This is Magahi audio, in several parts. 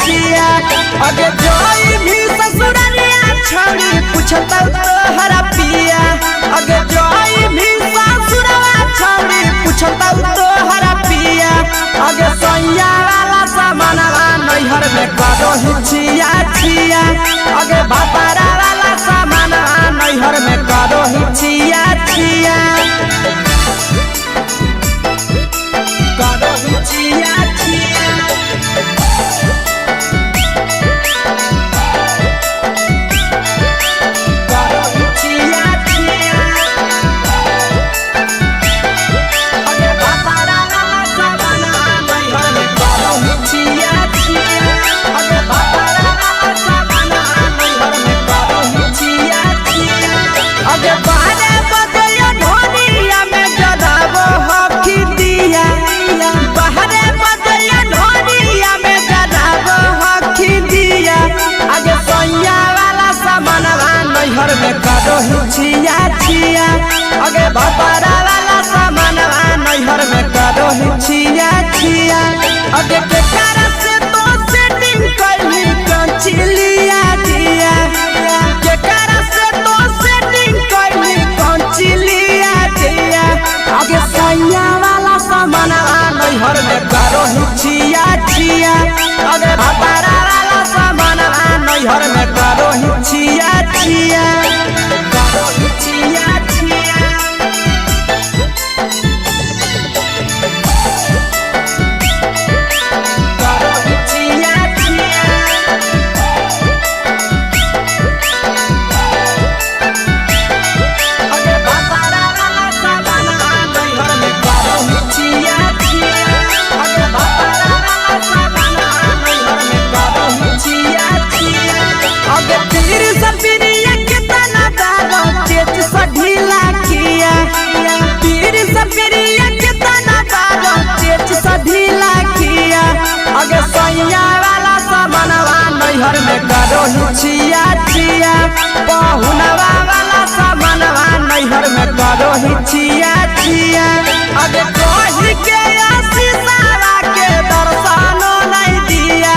छिया। अगे जोई भी ससुरलिया छौड़ी पूछतौ तोहरा पिया। अगे जोई भी ससुरवा छौड़ी पूछतौ तोहरा पिया। अगे सैया वाला सामानवा नैहर में करो ही छिया छिया। अगे भातारा वाला सामानवा नैहर में करो ही छिया छिया। करो ही छिया छिया। करो ही छिया छिया। अगे भातारा वाला सामानवा नैहर में करो ही छिया छिया। अगे भातारा वाला सामानवा नैहर में करो ही छिया छिया। अगे बारे बजैया ढोलिया में जराबो हकी दिया। बाहरे बजैया ढोलिया में जराबो हकी दिया। अगे सैया वाला सामानवा नैहर में करो ही छिया छिया। अगे भातारा वाला सामानवा नैहर में करो ही छिया छिया। अगे केकरा से तो सेटिंग कैली कंचिलिया दिया। केकरा से तो सेटिंग कैली कंचिलिया दिया। अगे सैया वाला सामानवा नैहर में करो ही छिया छिया। अगे भातारा वाला सामानवा नैहर में करो ही छिया छिया। करो ही छिया छिया। करो ही छिया छिया। अगे भातारा वाला सामानवा नैहर में करो ही छिया छिया। अगे भातारा वाला सामानवा नैहर में करो ही छिया छिया। अगे तीर सपिरिया कितना दारो चेच सा ढीला किया। तीर सपिरिया कितना दारो चेच सा ढीला किया। अगे सैया वाला सामानवा नैहर में करो ही छिया छिया। पहुनवा वाला सामानवा नैहर में करो ही छिया छिया। अगे कही के आशीषावा के दर्शनो नहीं दिया।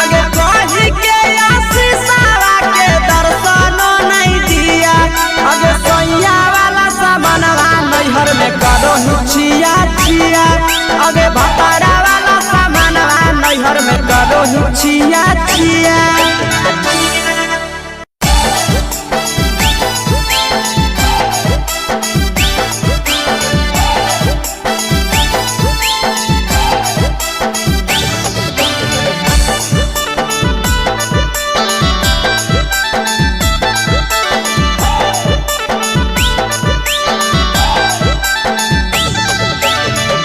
अगे कही के आशीषावा के दर्शनो नहीं दिया। अगे सैया वाला सामानवा नैहर में करो ही छिया छिया। अगे भातारा वाला सामानवा नैहर में करो ही छिया छिया।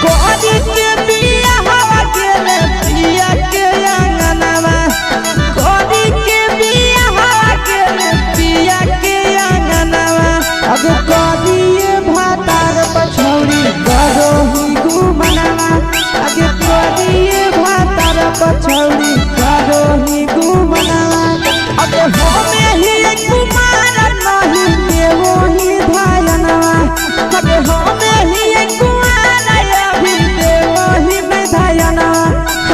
कोरी के बिया हवा गेले पिया के अंगनवा। कोरी के बिया हवा गेले पिया के अंगनवा। अब कोरी भातार पछौड़ी करो ही गुमनवा। अब कोरी भातार पछौड़ी करो ही गुमनवा। अब होमे ही कुमार नहीं देवो ही धायनवा। अब होमे ही कुमार अभी देवो ही धायनवा।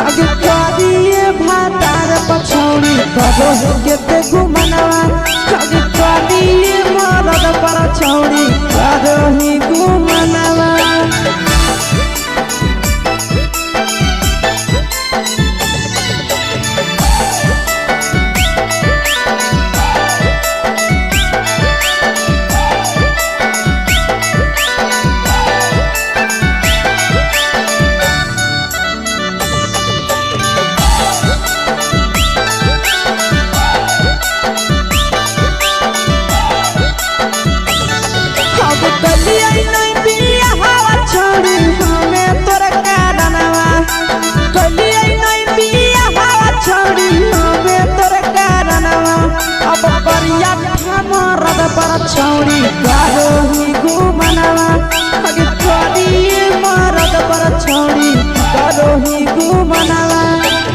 अब कोरी भातार पछौड़ी करो ही केते गुमनवा। अब कोरी मरद पर छौड़ी करो ही गुमनवा। अब कलिया नहीं बिया हवा छोड़ी हमें तोर कारणवा। कलिया नहीं बिया हवा छोड़ी हमें तोर कारणवा। अब परिया मरद पर छौड़ी करो ही गुमनवा। अब कलिया मरद पर छौड़ी करो ही गुमनवा।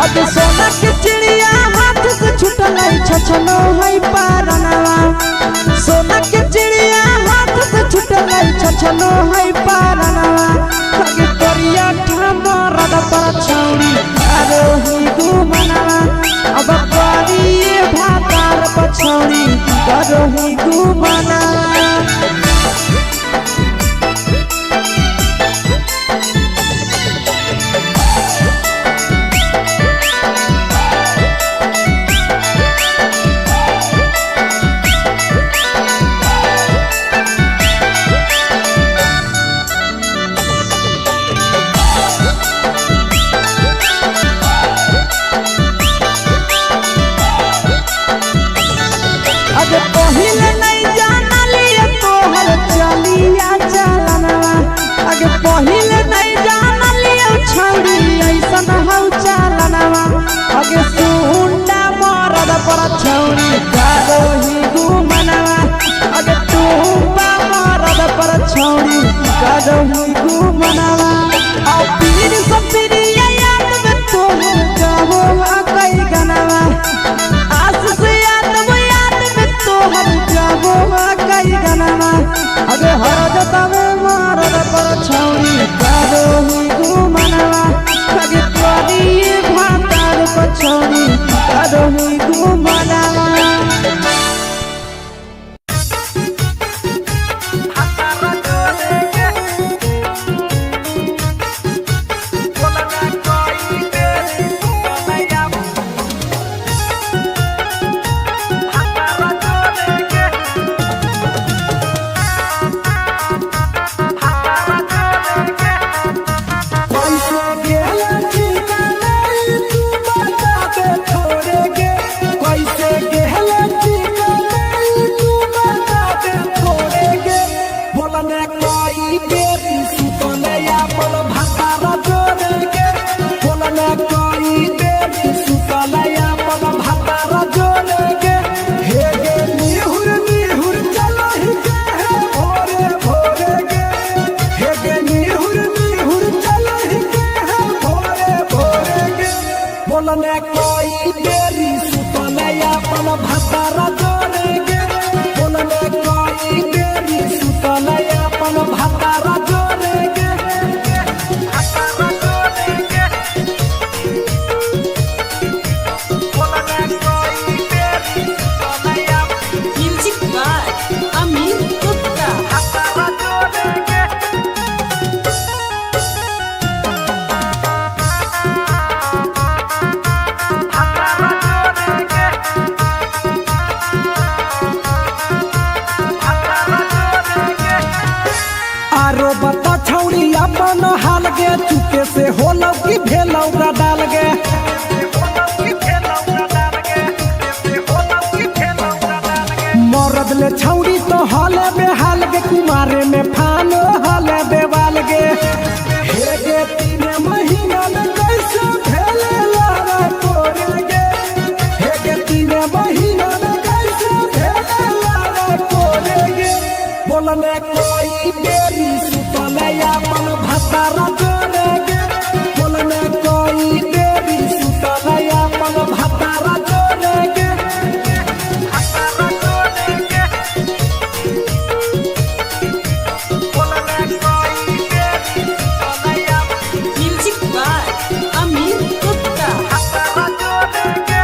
अब सोना के चिड़िया हाथ से छुटल छछनो है पारनवा। सोना के चिड़िया हाथ से छुटल छछनो है पारनवा। अगे करिया मरद पर छौड़ी करो ही गुमनवा। पर छौरी करोही गुमनवा। अगे तू बा मरद पर छौरी करोही गुमनवा। आ पीर सपिरिया याद में तोहर गावो कई गनवा। आस से याद में तोहर गावो कई गनवा। अगे हर जतावे मरद पर छौरी करोही गुमनवा। अगे तोरी भातार पर छौरी करोही गुमनवा। कैसे गेला ठिकाना तू बता दे थोड़े गे। कैसे गेला ठिकाना तू बता दे थोड़े गे। बोलने कोई बेरी सुतले अपन भातारा जोड़े गे। बोलने कोई बेरी सुतले अपन भातारा जोड़े गे। हे गे निहुर निहुर चलो ही गे हे भोरे भोरे गे। हे गे निहुर निहुर चलो ही गे हे भोरे भोरे गे। बोलने कोई बेरी सुतले अपन भातारा जोड़े गे। बोलने कोई बेरी सुतले अपन भातारा जोड़े गे। भातारा जोड़े गे। बोलने कोई बेरी सुतले अपन म्यूजिक बाय अमित गुप्ता। भातारा जोड़े गे। भातारा जोड़े गे। भातारा जोड़े गे। आरो बता छौड़ी अपन हाल गे। चुके से होलौ कि भेलौ डाल गे। मरद ले छौड़ी तो हाले बेहाल गे। कुमारे में फानो हाले बेवाल गे। हे गे तीन महीना में कैसे भेले लारा तोरे गे। हे गे तीन महीना में कैसे भेले लारा तोरे गे। बोलने कोई बेरी सुतले अपन भातारा जोड़े गे। बोलने कोई बेरी सुतले अपन भातारा जोड़े गे। भातारा जोड़े गे। बोलने कोई बेरी सुतले अपन म्यूजिक बाय अमित गुप्ता। भातारा जोड़े गे।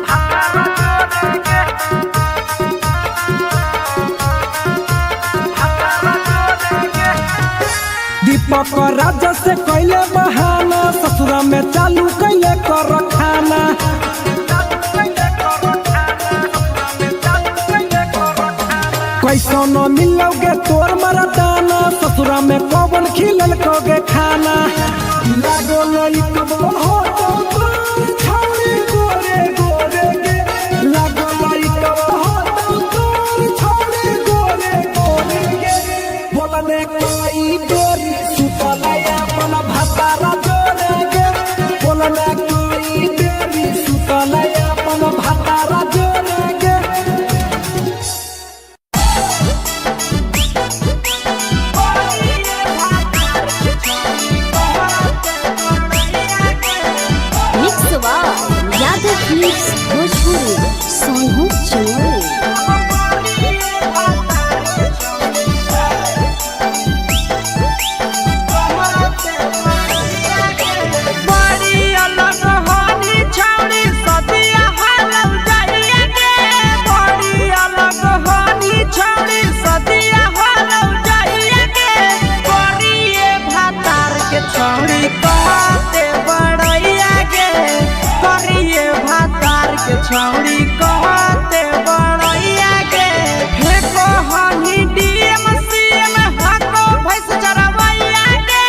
भातारा जोड़े गे। भातारा जोड़े गे। दीपक राजा से कैले बहाना। ससुरा में चालू कैले कर खाना। कैसो न मिलोगे तोर मरदाना। ससुरा में कौन खिलल कोगे खाना। लागो लइकबो हो तो तोर छौरी गोरे गोरे गे। लागो लइकबो हो तो तोर छौरी गोरे गोरे गे। बोलने कोई बेरी सुतले अपन भातारा जोड़े गे। बोलने कोई बेरी सुतले अपन भातारा जोड़े गे। Mix by Yadav films Bhojpuri Sonu Chinoy. बड़ी अलग होनी छौरी सदिया हालौ जाइए गे। बड़ी अलग होनी छौरी सदिया हालौ जाइए गे। करिए भातार के छौरी कहते बड़ैया गे। करिए भातार के छौरी कहते बड़ैया गे। फेको हनी डीएम सीएम हाको भैंस चरवैया गे।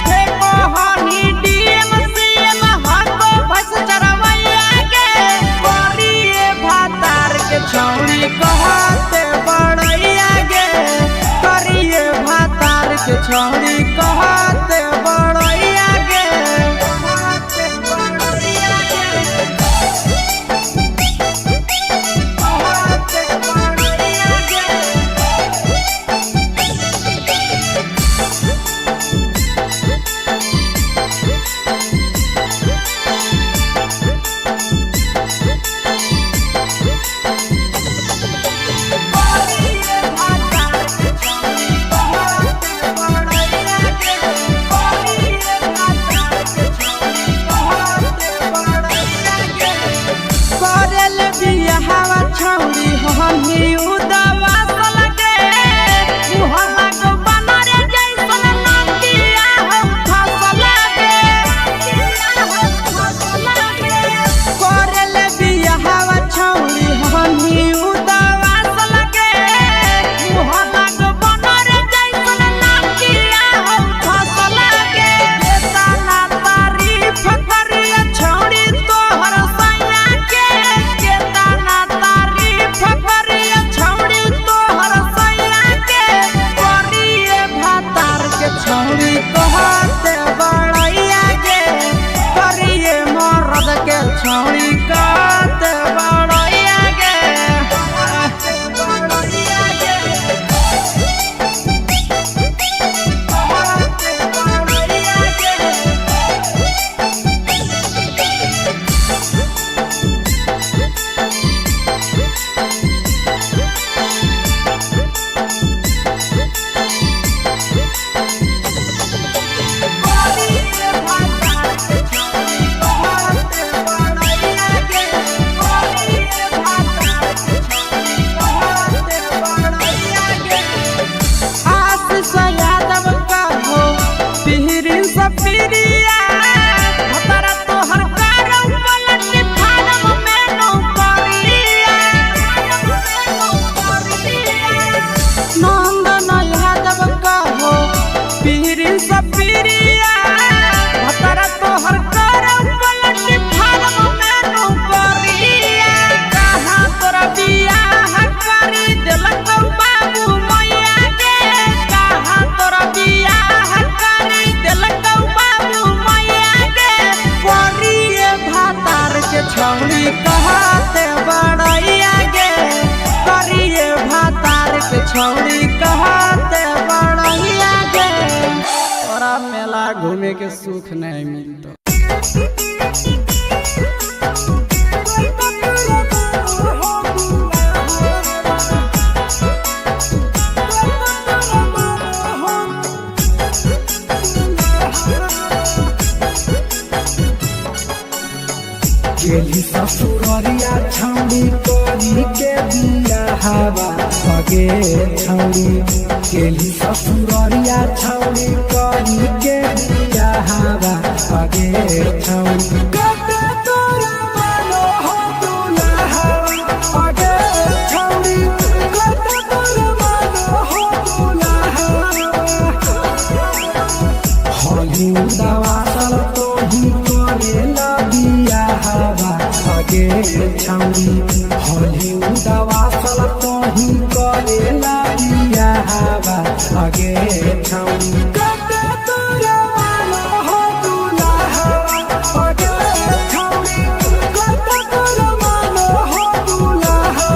फेको हनी डीएम सीएम हाको भैंस चरवैया गे। करिए भातार के छौरी कहते बड़ैया गे। करिए भातार के छौरी कहते बड़ैया। छौड़ी हनी उदवा सलगे मुहला गो बनर जैसन नाकिया हो फसलगे करेले बियाहवा छौड़ी हनी उदवा सलगे मुहला गो बनर जैसन नाकिया हो फसलगे केतना तारीफ करिया छौड़ी तोहर सैया के केतना तारीफ करिया छौड़ी तोहर सैया के करिए भातार के छौड़ी कहते बड़ैया के करिए मरद के छौड़ी कहते बड़ैया के बड़ैया के कहते बड़ैया के। यादव का हो पिहरी सपीरिया भतरा तोहर कारौ पलट फारम में नौकरिया नंदन यादव का हो पिहरी सपीरिया भतरा तोहर कारौ पलट फारम में नौकरिया कहाँ तोरा बियाह करी देलक बाबू मैया के कहाँ तोरा बियाह करी देलक बाबू मैया के करिए भातार के छौड़ी कहते बड़ैया गे करिए भातार के छौड़ी कहते बड़ैया गे तोरा मेला घूमे के सुख नहीं मिलतो। गेली ससुररिया छौड़ी करी के बिया हवा सगे छौड़ी गेली ससुररिया छौड़ी करी के बिया हवा सगे छौड़ी कते तोरा मानो हो दुल्हा अगे छौड़ी कते तोरा मानो हो दुल्हा हली दवा तोही करेला बिया हवा अगे छौरी हली दवा तोही करेला बिया हवा अगे छौरी कते तोरा मानो हो दुल्हा अगे छौरी कते तोरा मानो हो दुल्हा।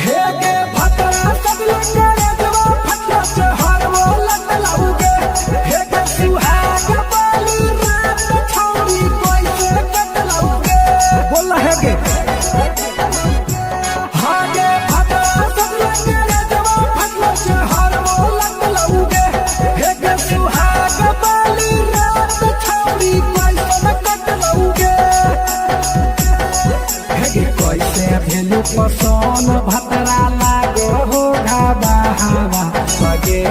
हे गे भतरा सगला करे जवा फटला से हरवो लग लाउगे हे गे सुहाग बाली रात छौरी कोई से कटलाउगे बोल हे गे हागे भतरा सगला करे जवा फटला से हरवो लग लाउगे हे गे सुहाग बाली रात छौरी कोई से कटलाउगे हेगे कैसे भेलु पसन भतरा लागो हो घाबा हवा सगे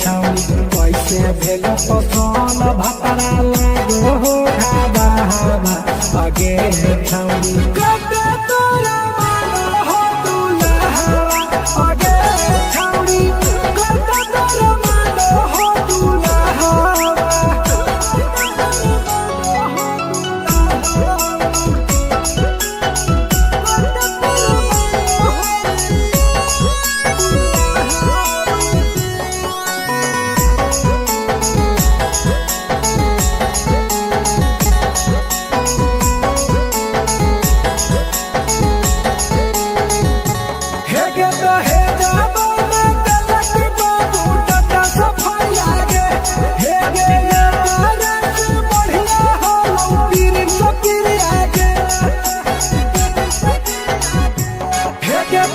छौरी कैसे भेलु पसन भतरा लागो हो घाबा हवा सगे छौरी कते तोरा मानो हो दुल्हा अगे छौरी कते तोरा मानो हो दुल्हा।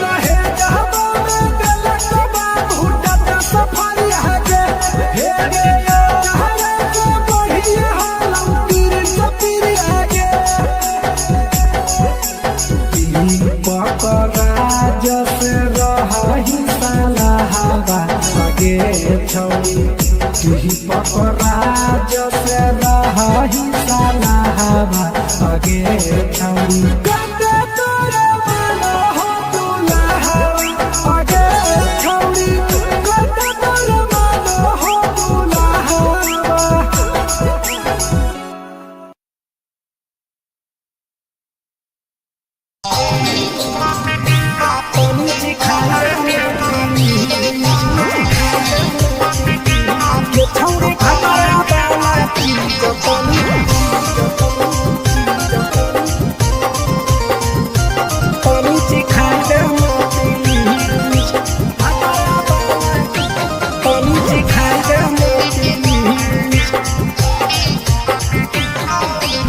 दहे जहबा में देलक बाबू टाटा सफारी हगे। हे गे हरे के बढ़िया हालम पीर सपीर हगे। पकड़ा जस रही साला हवा आगे छौरी। तुही पकड़ा जस रही साला हवा आगे छौरी। कते तोरे मानो हो तुला हवा आगे छौरी। कते तोरे मानो हो तुला हवा।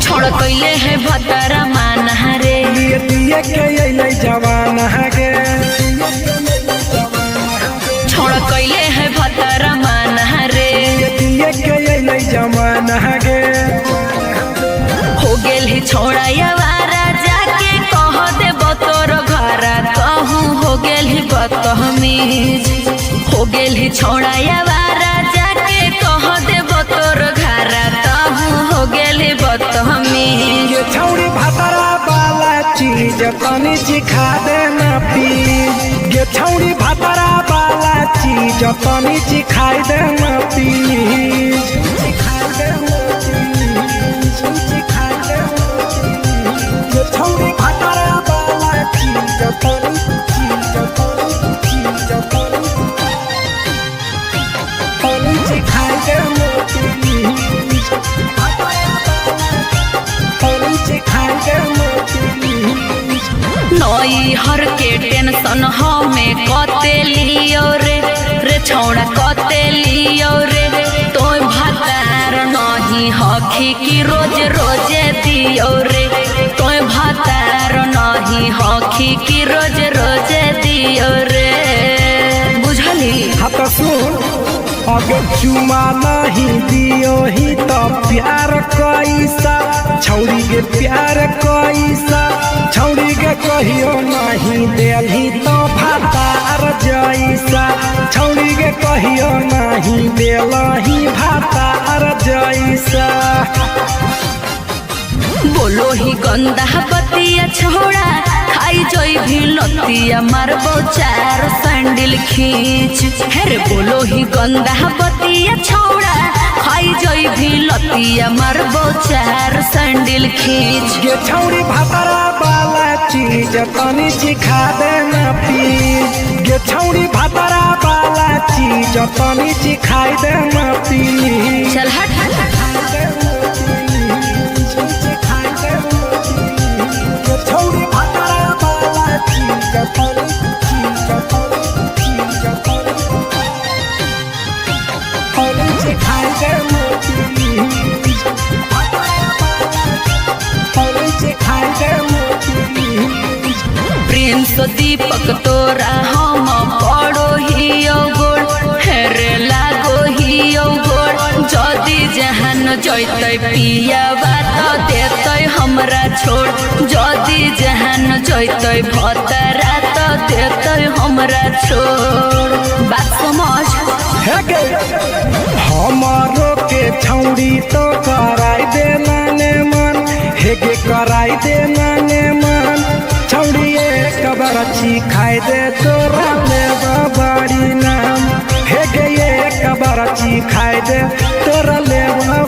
छोड़ कैले है भतरा माना रे। लिए दिए के अइलै जवान गे। छोड़ कैले है भतरा माना रे। लिए दिए के अइलै जवान गे। हो गेल ही छोड़ा यावारा जाके कह दे तोर घरा कहूँ हो गेल ही बदतमीज। हो गेल ही छोड़ा यावारा जाके कह दे तोर घरा कहूँ हो गेल ही बदतमीज। ये छौरी भातरा वाला चीज तनी सिखा देना प्लीज। ये छौरी भातरा वाला चीज तनी सिखाई देना प्लीज। सिखाई देना प्लीज, सिखाई देना प्लीज। ये छौरी भातरा वाला चीज तनी चीज तनी चीज तनी तनी सिखाई देना प्लीज। तनी सिखाई देना प्लीज। नई हर के टेंशन हमें कते लियो रे, रे छौड़ा कते लियो रे। तोय भातार नहीं हखी की रोज रोजे दियो रे। तोय भातार नहीं हखी की रोज रोजे दियो रे। बुझली? हाँ तो सुन, अगर चुमा नहीं दियो ही तो प्यार कैसा छौरी के प्यार कैसा छौरी के कहियो नहीं देलही तो भातार जैसा छौरी के कहियो नहीं देलही भातार जैसा। बोलो ही गंदा बतिया छोड़ा खाई जोई भी लतिया मारबो चार सैंडल खींच। हेरे बोलो ही गंदा बतिया छोड़ा खाई जोई भी लतिया मारबो चार सैंडल खींच। ये छौरी भातरा वाला चीज तनी सिखा देना प्लीज। ये छौरी भातरा वाला चीज तनी सिखाई देना प्लीज। चल हट। ये छौरी भातरा वाला चीज तनी चीज तनी चीज तनी तनी सिखाई देना प्लीज। तनी सिखाई देना प्लीज। प्रेम सो दीपक तोरा हम पड़ो ही गोड़ हेरे लागो ही गोड़। जदि जहान जैतै पियावा त देतै हमरा छोड़। जदि जहान जैतै भतरा त देतै हमरा छोड़। बात समझ। हे गे हमारो के छौरी तो कराई देना ने मन। हे गे कराई देना ने मन छौरी एक बार खाई दे तोरा ले बाड़ी नाम। हे गे एक बार खाई दे तोरा ले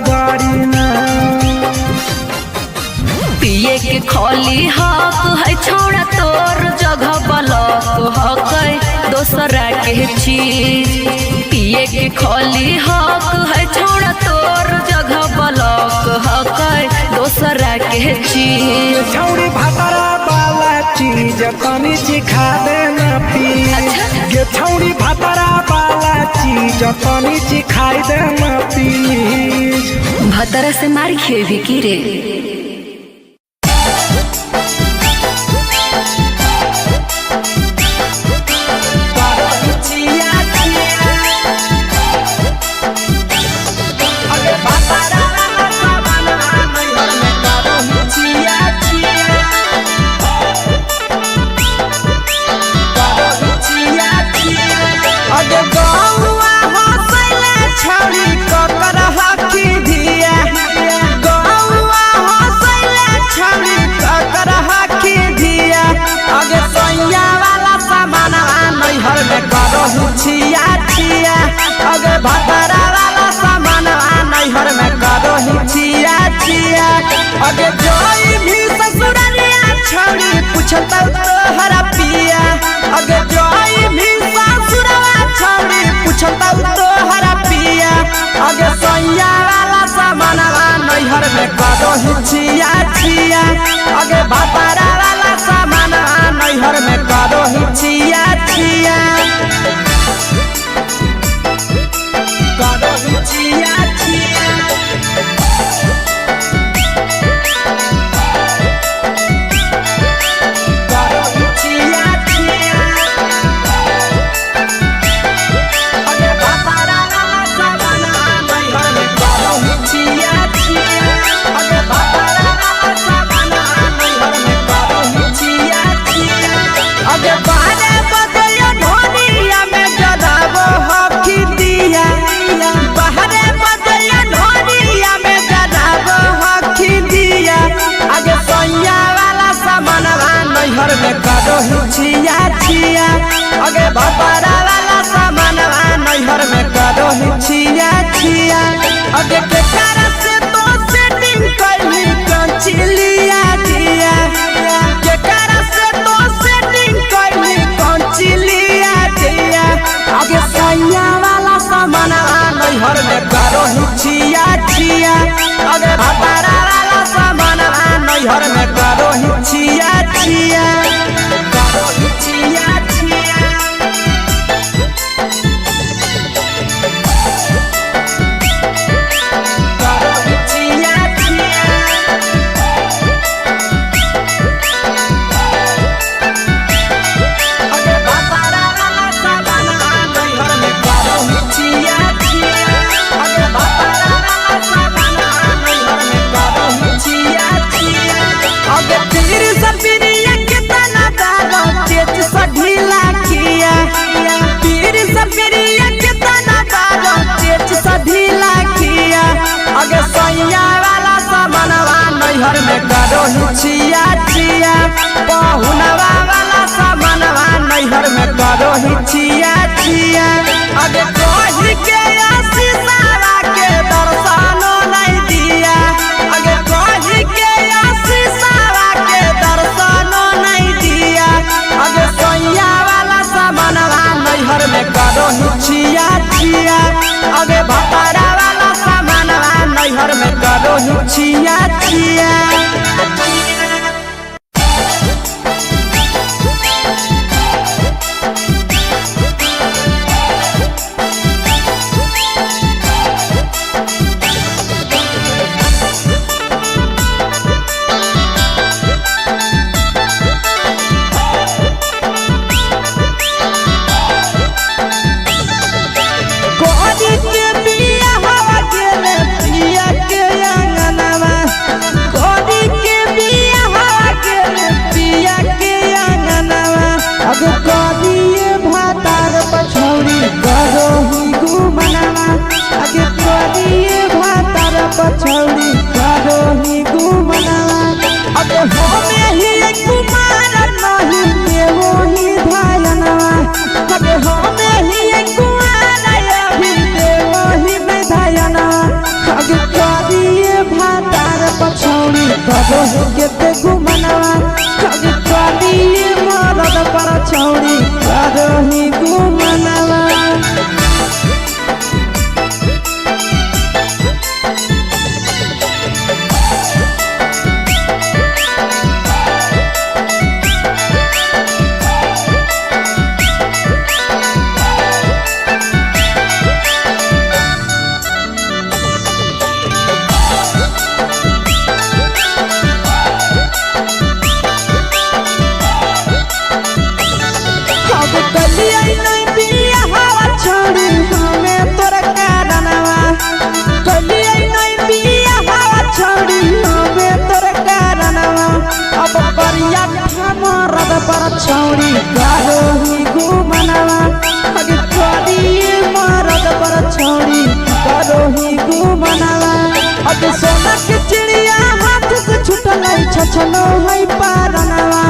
बाड़ी नाम। पिए के खोली हक है छोड़ा तोर जगह बलक हक है दोसरा के चीज। पिए के खोली हक है छोड़ा तोर जगह बलक हक है दोसरा के चीज। छौरी भातरा वाला चीज तनी सिखा देना प्लीज। ये छौरी भातरा वाला चीज तनी सिखाई देना प्लीज। भतरा से मार खेबी की रे। करो ही छिया छिया। अगे भतरा वाला सामान नैहर में करो ही छिया छिया। अगे जोई भी ससुरलिया छौड़ी पूछतौ तोहरा पिया। अगे जोई भी ससुरवा छौड़ी पूछतौ तोहरा पिया। अगे सैया वाला सामान नैहर में करो ही छिया छिया। अगे भतरा वाला सामान नैहर में करो ही छिया छिया। करो ही छिया छिया। करो ही छिया छिया। अगे भतरा वाला सामान नैहर में करो ही छिया छिया। अगे भतरा वाला सामान नैहर में करो ही छिया छिया। अगे बारे बदलिया ढोलिया में जराबो हकी दिया। बाहरे बदलिया ढोलिया में जराबो हकी दिया। अगे सैया वाला सामान नैहर में करो ही छिया छिया। अगे भतरा वाला सामान नैहर में करो ही छिया छिया। अगे केकरा से तो सेटिंग कैली कंचिलिया दिया। केकरा से तो सेटिंग कैली कंचिलिया दिया। अगे सैया वाला सामान नैहर में करो ही छिया छिया। अगे भतरा वाला सामान नैहर में करो ही छिया छिया। करो ही छिया छिया। करो ही छिया छिया। अगे भतरा वाला सामान नैहर में करो ही छिया छिया। अगे भतरा वाला सामान नैहर में करो ही छिया छिया। अगे पीर सपिरिया कितना दारो चेच सा ढीला किया। पीर सपिरिया कितना दारो चेच सा ढीला किया। अगे सैया वाला सामानवा नैहर में करो ही छिया छिया। पहुनवा वाला सामानवा नैहर में करो ही छिया छिया। अगे कही के आशीषवा के दर्शनो नहीं दिया। अगे कही के आशीषवा के दर्शनो नहीं दिया। अगे सैया वाला सामानवा नैहर में करो ही छिया छिया। अगे भतरा वाला सामानवा नैहर में करो ही छिया छिया। कोरी के बिया हवा गेले पिया के आंगनवा। कोरी के बिया हवा गेले पिया के आंगनवा। अब कोरिए भातार पछौरी करो ही गुमनवा। अब कोरिए भातार पछौरी करो ही गुमनवा। अब होमे ही कुमार नहीं देवो ही धायनवा। अब होमे ही कुमार अभी देवो ही में धायनवा। अब करिए भातार पछौरी करो ही केते गुमनवा। अब करिए मरद पर छौरी करो ही गुमनवा। अब कलिया नहीं बिया हवा छोड़ी हमें तोर कारणवा। कलिया नहीं बिया हवा छोड़ी हमें तोर कारणवा। अब करिया मरद पर छौरी करो ही गुमनवा। अब करिए मरद पर छौरी करो ही गुमनवा। अब सोना के चिड़िया हाथ से छुटल छछलो है पारनवा।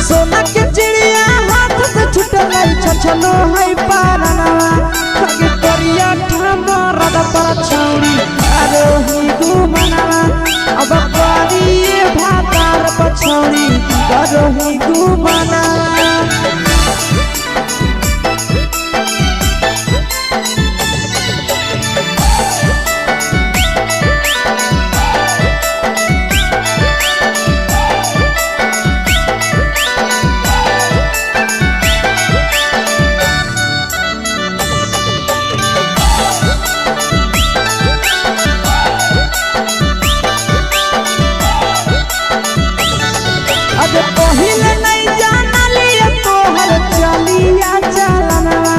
सोना के चिड़िया हाथ से छुटल। छछनो है पारनवा अगे करिया मरद पर छौरी करोही गुमनवा अब करिए भातार पछौरी करोही गुमनवा। अबे पहिले नहीं जानलिए तोहर चलिया चलनवा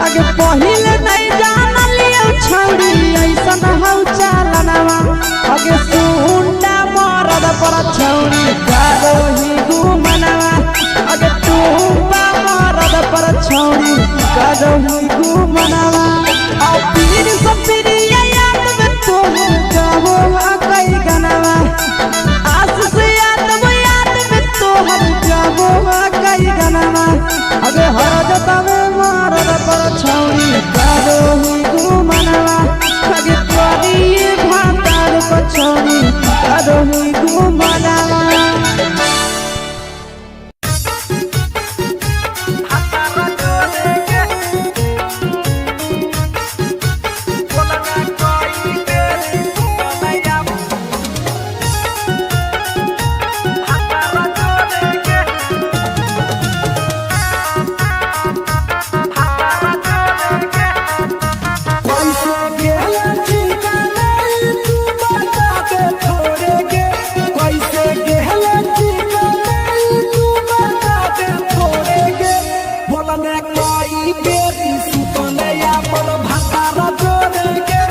अगे पहिले नहीं जानलिए छौरी ऐसन हौ चलनवा अगे सुंडा मरद पर छौरी करोही गुमनवा अगे टूबा मरद पर छौरी करोही गुमनवा। आ पीर सपिरिया याद में तोहर गावो आ कई गनवा आस से याद वो याद में तोहर जाबो आ कई गनवा अगे हर जतावे मारद पर छौरी करोही गुमनवा अगे तोरी भातार पर छौरी करोही गुमनवा। कैसे गेला ठिकाना तू बता दे थोड़े गे कैसे गेला ठिकाना तू बता दे थोड़े गे बोलने कोई बेरी सुतने अपन भातार जोड़े गे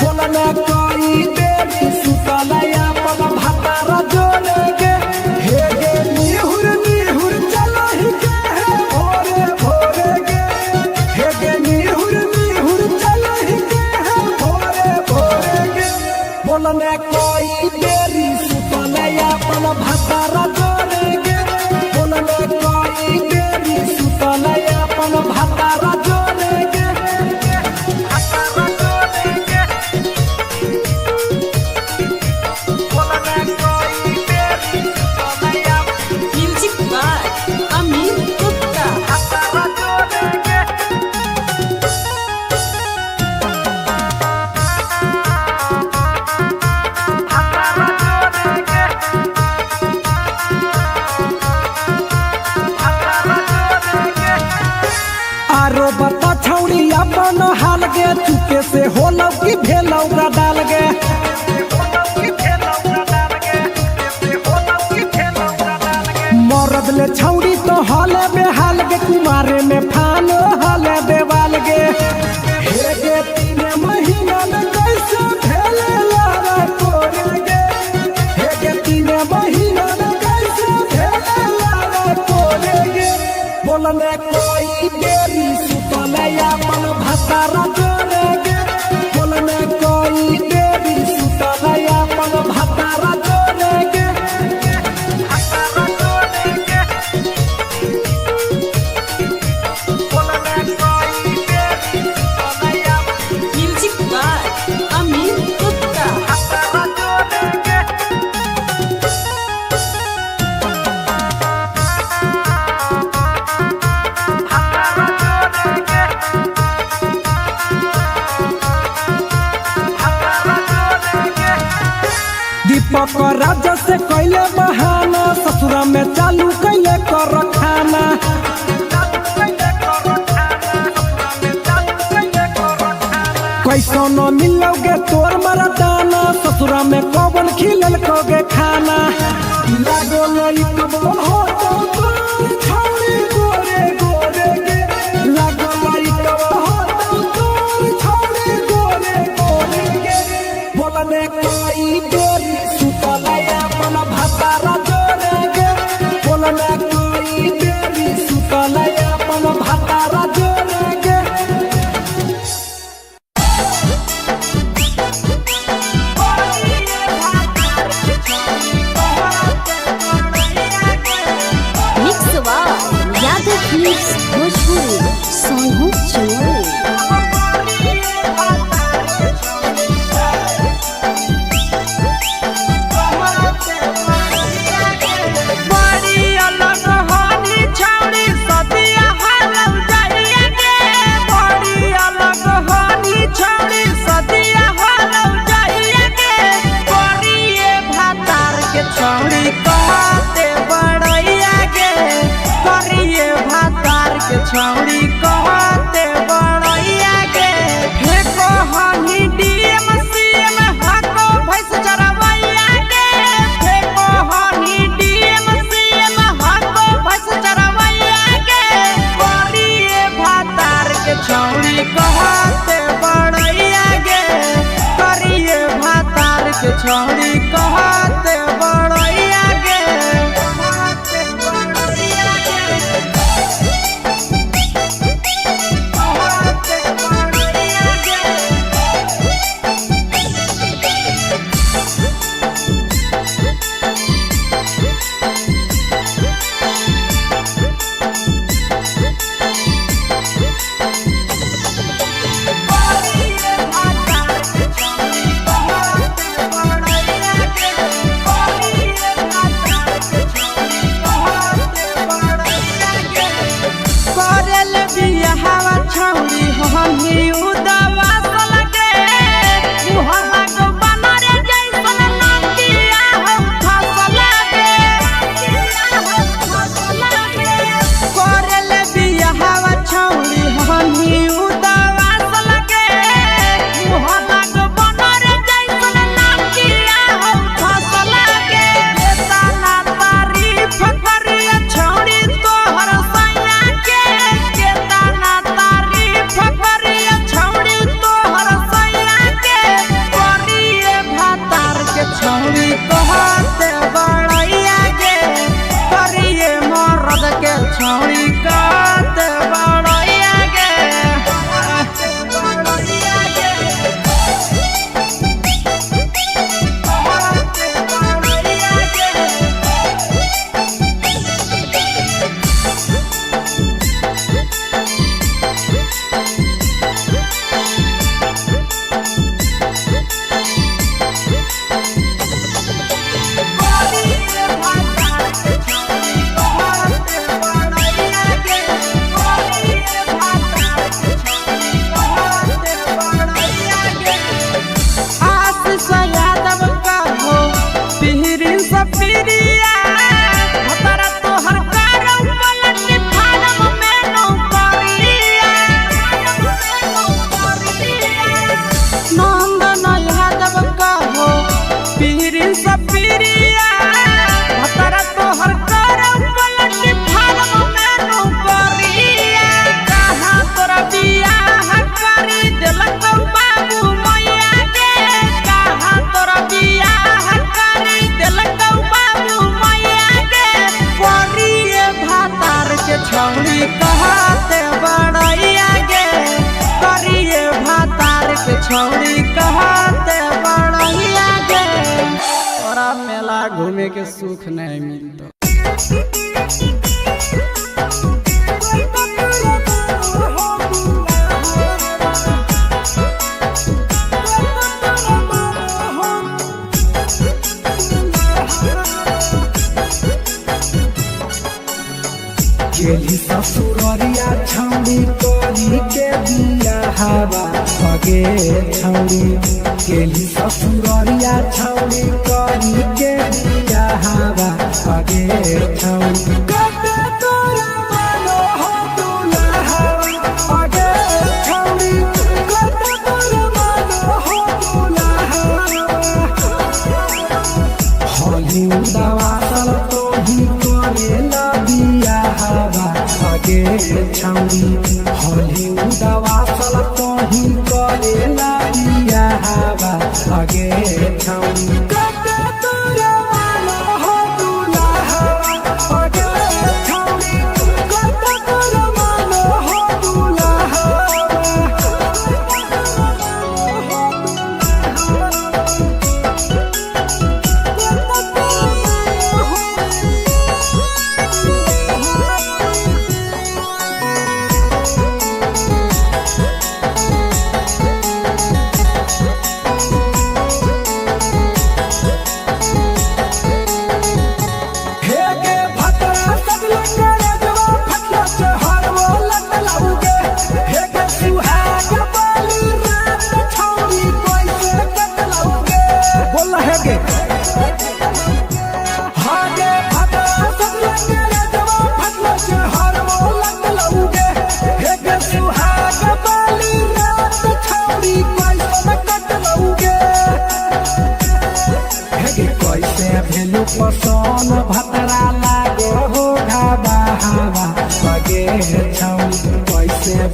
बोलने कोई बेरी सुतने अपन भातार जोड़े गे हे गे निहुर निहुर चलो ही के है भोरे भोरे गे हे गे निहुर निहुर चलो ही के है भोरे भोरे गे बोलने कोई बेरी सुतने अपन भातार जोड़े गे बोलने कोई बेरी सुतने अपन भातार जोड़े गे भातार जोड़े गे बोलने कोई बेरी सुतने म्यूजिक बाय अमित गुप्ता। भातार जोड़े गे। आरो बता छौड़ी अपन हाल गे चुके से होलौ कि भेलौ डाल गे मरद ले छौड़ी तो हले बेहाल गे कुमारे में फान हले देवाल गे हे गे तीन महीना में कैसे भेले लारा कोरे गे हे गे तीन महीना में कैसे भेले लारा कोरे गे बोलने कोई बेरी सुतले अपन भातार जोड़े गे बोलने कोई बेरी सुतले अपन भातार जोड़े गे भातार जोड़े गे बोलने कोई बेरी सुतले म्यूजिक बाय अमित गुप्ता। भातार जोड़े गे। दीपक राजा से कैले बहाना ससुरा में चालू कैले कर खाना कैसो न मिलोगे तोर मरदाना ससुरा में कौन खिलल कोगे खाना लागो लइकबो हो तो तोर छौरी गोरे गोरे गे लागो लइकबो हो तो तोर छौरी गोरे गोरे गे बोलने कोई बेरी सुतले अपन भातार जोड़े गे बोलने कोई बेरी सुतले अपन भातार जोड़े गे। Mix by Yadav films Bhojpuri. Sonhu Chamoli. बड़ी अलग होनी छौड़ी सदिया हालौ जाइए गे। बड़ी अलग होनी छौड़ी सदिया हालौ जाइए गे। करिए भातार के छौड़ी कहते बड़ैया गे। करिए भातार के छौड़ी कहते बड़ैया गे। फेको हनी डीएम सीएम हको भैंस चरवैया गे। फेको हनी डीएम सीएम हको भैंस चरवैया गे। करिए भातार के छौड़ी कहते बड़ैया गे। करिए भातार के छौड़ी कहते बड़ैया गे। कहते बड़ैया गे। कहते बड़ैया गे। करेल बियाहवा छौड़ी हमी उदवा सलगे। मुहला गो बनरे जैसन नातिया हौ फसल गे। करेल बियाहवा छौड़ी हमी उदवा सलगे। मुहला गो बनरे जैसन नातिया हौ फसल गे। केतना तारीफ करिए छौड़ी तोहर सैया के। केतना तारीफ करिए छौड़ी तोहर सैया के। करिए भातार के छौड़ी कहते बड़ैया गे। करिए मरद के छौड़ी कहते बड़ैया गे। बड़ैया गे। कहते बड़ैया गे। आशीष यादव का हो पिहरी सपीरिया। भतरा तोहर करौ पलटी फारम में नौकरिया। नंदन यादव का हो पिहरी सपीरिया। भतरा तोहर करौ पलटी फारम में नौकरिया। कहाँ तोरा बियाह करी देलक बाबू मैया गे। कहाँ तोरा बियाह करी देलक बाबू मैया गे। करिए भातार के छौड़ी कहते बड़ैया गे। करिए भातार के छौड़ी कहते बड़ैया गे। तोरा मेला घूमे के सुख नहीं मिलतो। गेली ससुररिया छौड़ी करी के बिया हवा भगे छौड़ी। गेली ससुररिया छौड़ी करी के बिया हवा भगे छौड़ी। कते तोरा मानो हो दुल्हा अगे छौड़ी। कते तोरा मानो हो दुल्हा। हली उदावासल तोही करेला बिया हवा अगे छौड़ी। हली उदावासल तोही करेला बिया हवा अगे छौड़ी। कते तोरा मानो हो दुल्हा अगे छौड़ी। कते तोरा मानो हो दुल्हा।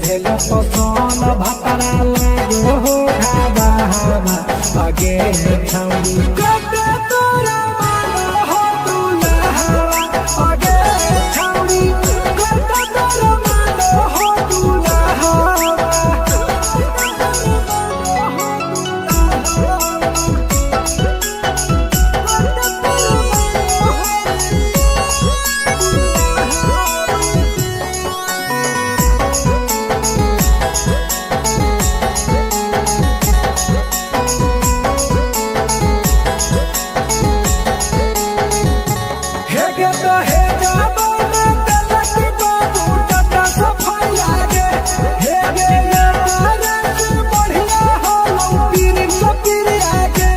भेल पसंद भतरा लागो हो खाबा हवा अगे छौरी कटे तोरा मानो हो दुल्हावा अगे छौरी कटे तोरा मानो हो दुल्हावा। हे गे तो हे जाबो ने तलक बाबू टाटा सफाई आगे हे गे ये तारा से बढ़िया हो लौ पीर सपीर आगे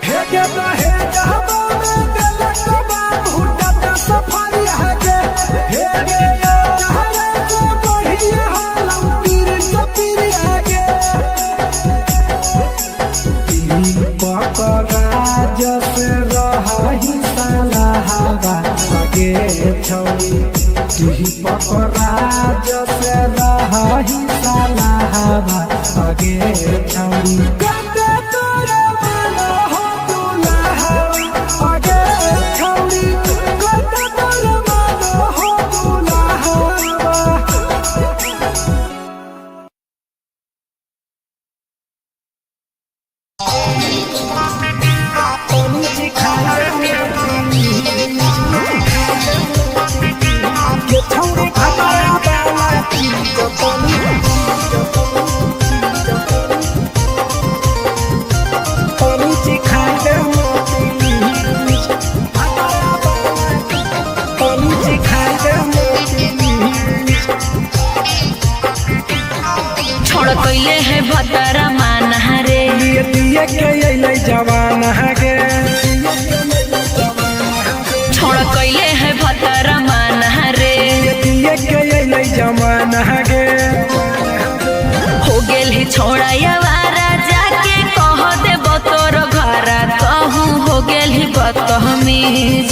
हे गे तो हे जाबो ने तलक बाबू टाटा सफाई आगे हे गे ये तारा से बढ़िया हो लौ पीर सपीर आगे राजस रही सलाहवा अगे छौरी तुही पकराजस रही सलाहवा अगे छौरी कते तोरा मानो हो दुल्हावा अगे छौरी कते तोरा मानो हो दुल्हावा। छोड़ कैले है भतरा माना रे दिए के अइलै जवान गे छोड़ कैले है भतरा माना रे दिए के अइलै जवान गे हो गेल ही छोड़ा यावारा जाके कह दे तोर घरा कहूँ हो गेल ही बदतमीज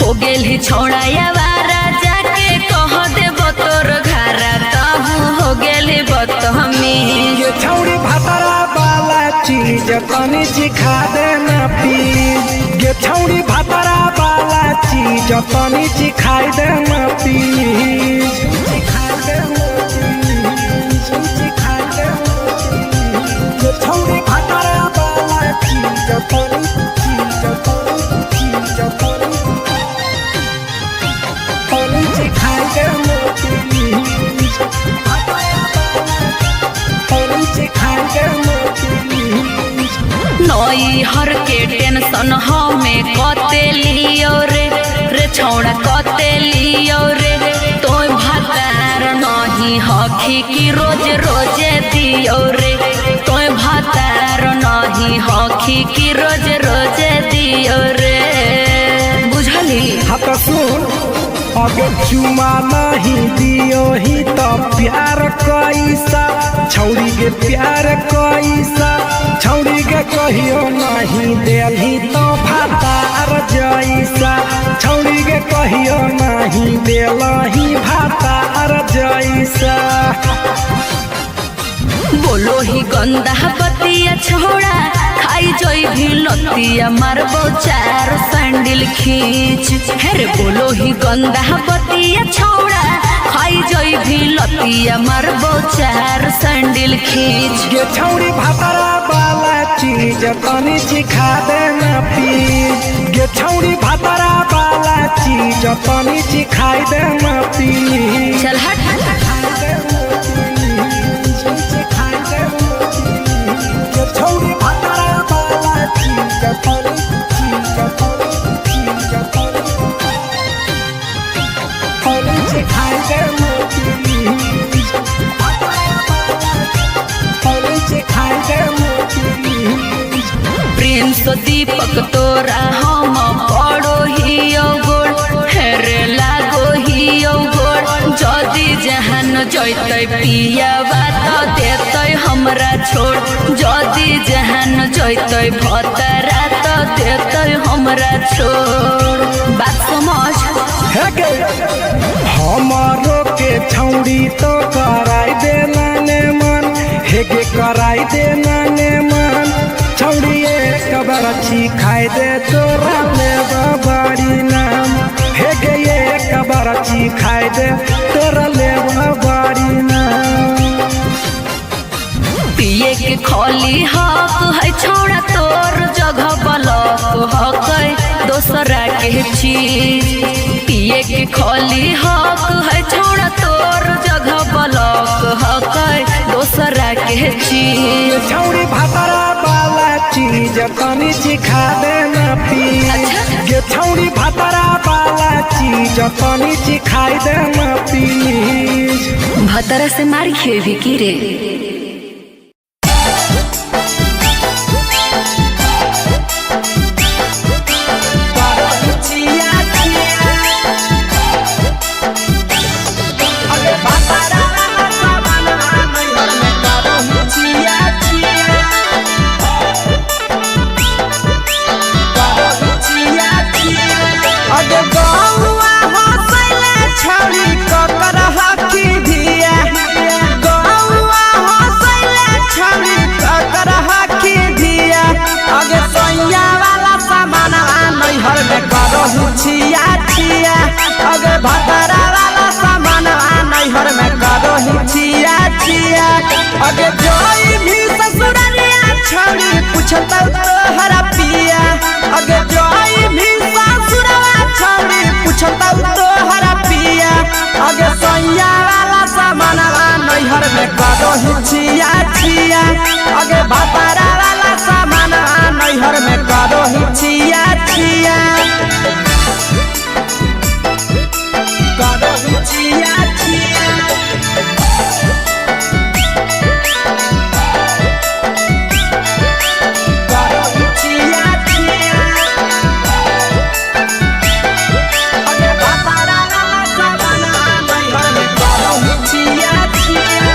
हो गेल ही छोड़ा यावारा जाके कह दे तोर घरा कहूँ हो गेल ही बदतमीज ये छौरी भातरा वाला चीज तनी सिखा देना प्लीज ये छौरी भातरा वाला चीज तनी सिखाई देना प्लीज सिखाई देना प्लीज, सिखाई देना प्लीज। ये छौरी भातरा वाला चीज तनी चीज तनी चीज तनी तनी सिखाई देना प्लीज। तनी सिखाई देना प्लीज। नई हर के टेंशन हमें कते लियो रे रे छौड़ा कते लियो रे तोय भातार नहीं हखी की रोज रोजे दियो रे तोय भातार नहीं हखी की रोज रोजे दियो रे बुझली हाँ तो सुन अगर चुमा नहीं दियो ही तो प्यार कैसा छौरी के प्यार कैसा छौरी के कहियो नहीं देलही तो भातार जैसा छौरी के कहियो नहीं देलही भातार जैसा। बोलो ही गंदा बतिया छोड़ा खाई जोई भी लतिया मारबो चार सैंडल खींच हेरे बोलो ही गंदा बतिया छोड़ा खाई जोई भी लतिया मारबो चार सैंडल खींच ये छौरी भातरा वाला चीज तनी सिखा देना प्लीज ये छौरी भातरा वाला चीज तनी सिखाई देना प्लीज। चल हट। ये छौरी भातरा वाला चीज तनी चीज तनी चीज तनी तनी सिखाई देना प्लीज। तनी सिखाई देना प्लीज। प्रेम सो दीपक तोरा हम पड़ो ही गोड़ हेरे लागो ही गोड़ जदि जहान जैतै पियावा त देतै हमरा छोड़ जदि जहान जैतै भतरा त देतै हमरा छोड़ बात समझ हे गे। हम हमारो के छौड़ी तो कराई देना ने मन, हेगे कराई देना ने मन। छौड़ी एक बरछी खाई दे तोरा ले बाड़ी नाम, हेगे एक बरछी खाई दे तोरा ले बाड़ी नाम। पिए के खोली हक है छौड़ा तोर जगह बलक हक है दोसरा के चीज। पिए के खोली हक है छौड़ा तोर जगह बलक हक है दोसरा के चीज। छौड़ी भातरा वाला चीज तनी चिखा देना प्लीज, ये छौड़ी भातरा वाला चीज तनी चिखाई देना प्लीज। भतरा से मार खेबी की रे। अगे गौआ हंसैले छौड़ी ककर हकी धिया, गौआ हंसैले छौड़ी ककर हकी धिया। अगे सैया वाला सामानवा नैहर में करहु छिया छिया, अगे भतरा वाला सामानवा नैहर में करहु छिया छिया। अगे जोई भी ससुरलिया छौड़ी पुछतौ तोहरा पिया, अगे जोई भी ससुरवा छौड़ी पुछतौ तोहरा पिया। अगे सैया वाला सामानवा नैहर में करहु छिया छिया, अगे भतरा वाला सामानवा नैहर में करहु छिया छिया, करहु छिया छिया। करहु छिया छिया। अगे भतरा वाला सामानवा नैहर में करहु छिया छिया,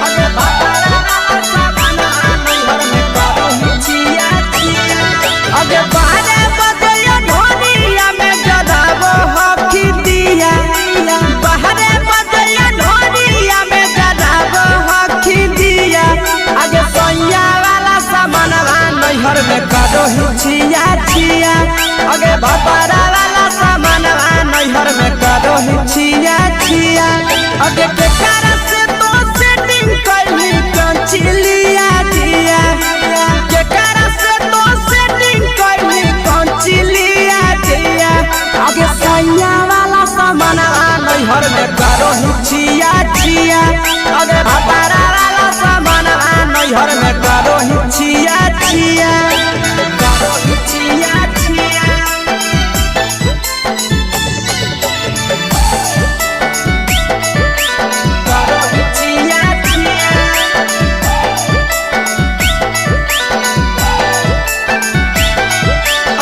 अगे भतरा वाला सामानवा नैहर में करहु छिया छिया। अगे बारे बजैया ढोलिया में जराबो हकी दिया, बाहरे बजैया ढोलिया में जराबो हकी दिया। अगे सैया वाला सामानवा नैहर में करहु छिया छिया, अगे भतरा वाला सामानवा नैहर में करहु छिया छिया। अगे केकरा से तो सेटिंग कैली कंचिलिया दिया, केकरा से तो सेटिंग कैली कंचिलिया दिया। अगे सैया वाला सामानवा नैहर में करहु छिया छिया, अगे भतरा वाला सामानवा नैहर में करहु छिया छिया, करहु छिया छिया। करहु छिया छिया।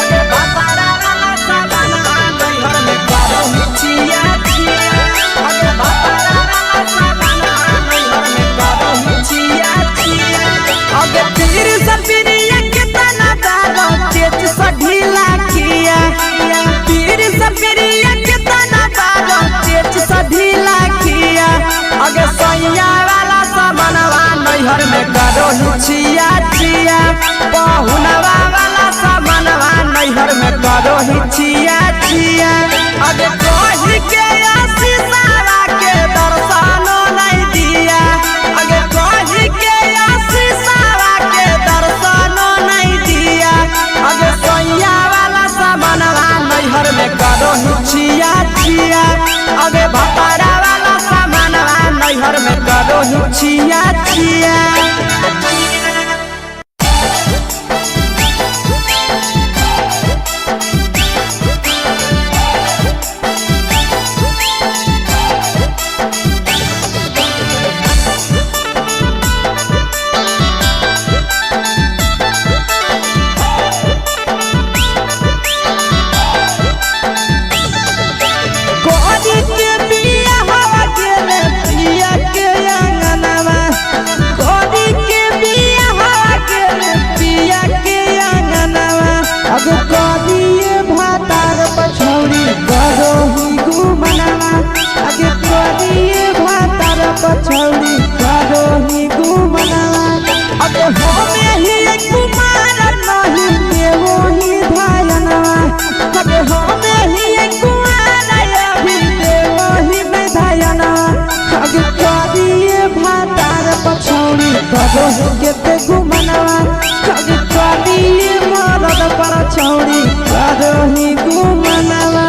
अगे भतरा वाला सामानवा नैहर में करहु छिया छिया, अगे भतरा वाला सामानवा नैहर में करहु छिया छिया। अगे पीर सपिरिया केतना दारो चेच स ढीला किया, पीर सपिरिया केतना दारो चेच स ढीला किया। अगे सैया वाला सामानवा नैहर में करहु छिया छिया, पहुनवा वाला सामानवा नैहर में करहु छिया छिया। अगे कही के आशीषवा के दर्शनो नहीं दिया, अगे कही के आशीषवा के दर्शनो नहीं दिया। अगे सैया वाला सामानवा नैहर में करहु छिया छिया, अगे भतरा वाला सामानवा नैहर में करहु छिया छिया। कोरी के बिया हवा गेले पिया के अंगनवा, कोरी करो केते गुमनवा अगे करी मरद पर छौड़ी करो ही गुमनवा।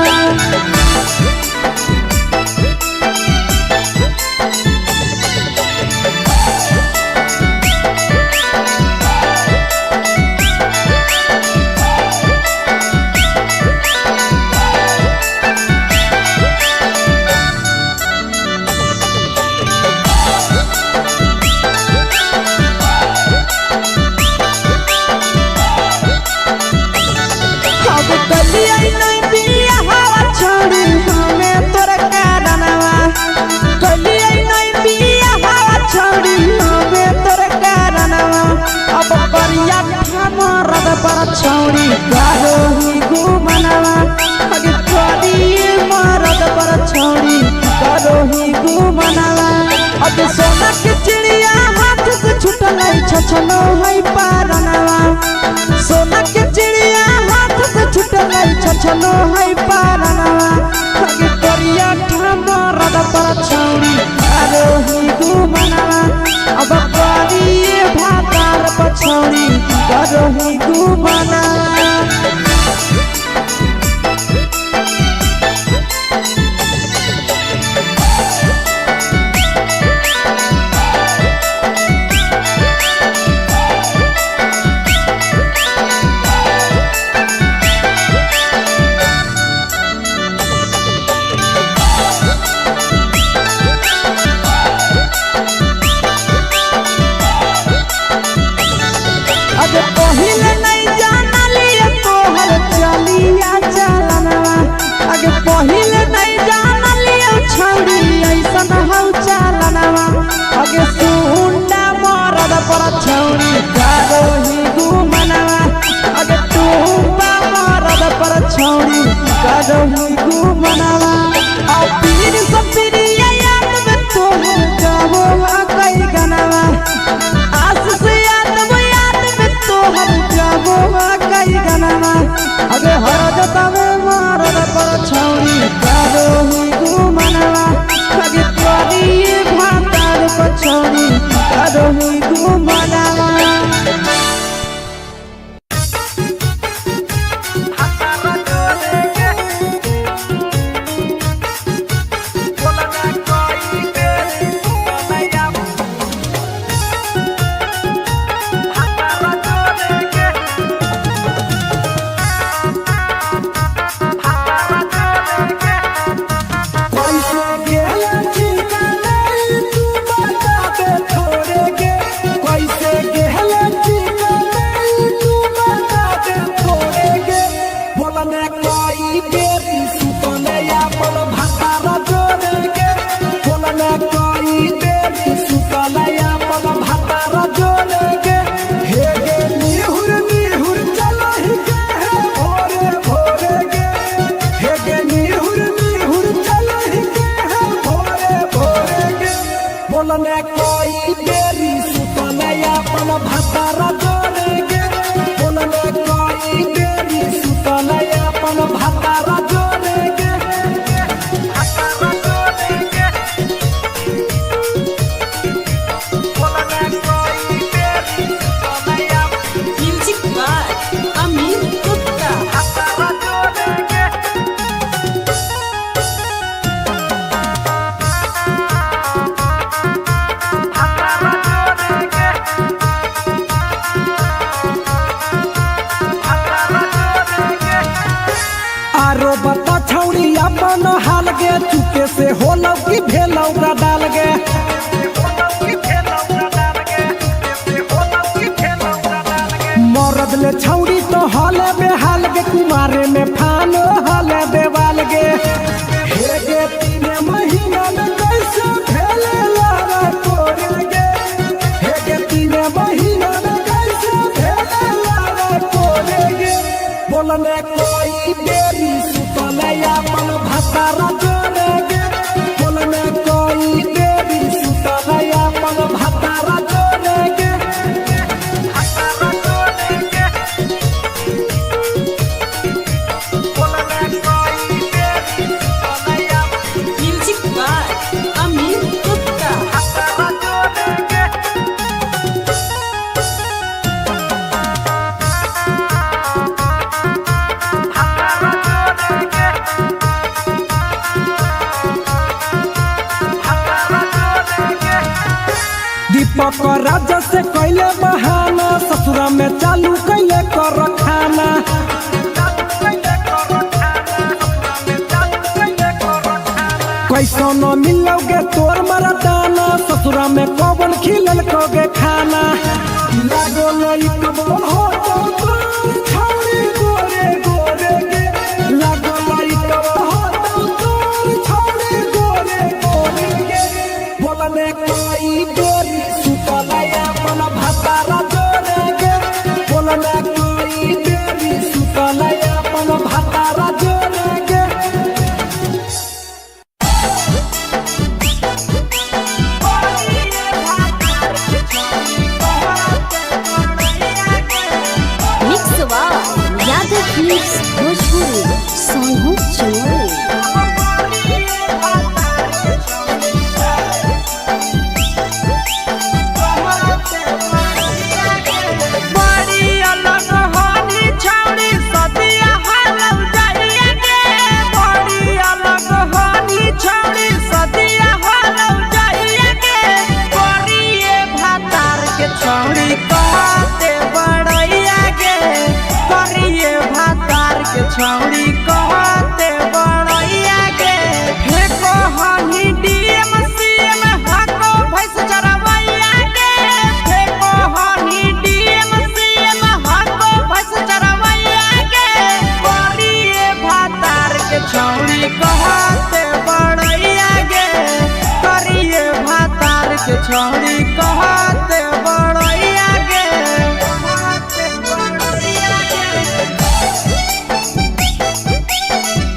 अब कलिया नहीं बिया हवा छोड़ी हमें तोर कारणवा, कलिया नहीं बिया हवा छोड़ी हमें तोर कारणवा। अब करिया मरद पर छौड़ी करो ही गुमनवा, अगे करिए मरद पर छौड़ी करो ही गुमनवा। अब सोना के चिड़िया हाथ से छुटल छछनो है पारनवा, सोना के चिड़िया हाथ से छुटल छछनो है पारनवा। अगे करिया मरद पर छौड़ी करो ही गुमनवा, अब करिए भातार पर छौड़ी करो ही गुमनवा। अब पहिले नहीं जानलिए तोहर चलिया चलनवा, अगे पहिले नहीं जानलिए छौड़ी ऐसन हौ चलनवा। अगे सुंडा मरद पर छौड़ी करो ही गुमनवा, अगे टूबा मरद पर छौड़ी करो ही गुमनवा। आ पीर सपीरिया याद में तोहर गावो आ कई गनवा, आस से याद वो याद में तोहर गावो आ कई गनवा। अगे हर जतावे मरद पर छौड़ी करो ही गुमनवा, अगे करिए भातार पर छौड़ी करो ही गुमनवा। कैसे गेला ठिकाना तू बता दे थोड़े गे, कैसे गेला ठिकाना तू बता दे थोड़े गे। बोलने कोई बेरी सुतने अपन भातारा जोड़े गे, बोलने कोई बेरी सुतने अपन भातारा जोड़े गे। हे गे निहुर निहुर चलो ही गे हे भोरे भोरे गे, हे गे निहुर निहुर चलो ही गे हे भोरे भोरे गे। बोलने कोई बेरी सुतने अपन भातारा जोड़े गे, बोलने कोई बेरी सुतने अपन भातारा जोड़े गे, भातारा जोड़े गे। बोलने कोई बेरी सुतने अपन म्यूजिक बाय अमीर गुप्ता। भातारा जोड़े गे। भातारा जोड़े गे, भातारा जोड़े गे। आरो बता छौड़ी अपन हाल गे, चुके से होलौ कि भेलौ डाल गे। मरद ले छौड़ी तो हले बेहाल गे, कुमारे में फानो हले देवाल गे। हे गे 3 महीना में कैसे भेले लारा तोरे गे, हे गे 3 महीना में कैसे भेले लारा तोरे गे। बोलने कोई बेरी सुतले अपन भातारा जोड़े गे, बोलने कोई बेरी सुतले अपन भातारा जोड़े गे, भातारा जोड़े गे। बोलने कोई बेरी सुतले अपन म्यूजिक बाय अमीर गुप्ता। भातारा जोड़े गे। दीपक राजा से कैले बहाना, ससुरा में चालू कैले कर खाना। कैसो न मिलोगे तोर मरदाना, ससुरा में कौन खिलल कोगे खाना। लागो लइकबो हो तो तोर छौरी गोरे गोरे गे, लागो लइकबो हो तो तोर छौरी गोरे गोरे गे। बोलने कोई गोरी सुतलया मन भातारा जोरे गे, बोलने कोई देरी सुतलया मन भातारा जोरे गे। Mix by Yadav films Bhojpuri Sonu Chamoli. बड़ी अलग होनी छौड़ी सदिया हालौ जाइए गे, बड़ी अलग होनी छौड़ी सदिया हालौ जाइए गे। करिए भातार के छौड़ी कहते बड़ैया गे, करिए भातार के छौड़ी कहते बड़ैया गे। फेको हनी डीएम सीएम हको भैंस चरवैया गे, फेको हनी डीएम सीएम हको भैंस चरवैया गे। करिए भातार के छौड़ी कहते बड़ैया गे, करिए भातार के छौड़ी कहते बड़ैया गे। कहते बड़ैया गे,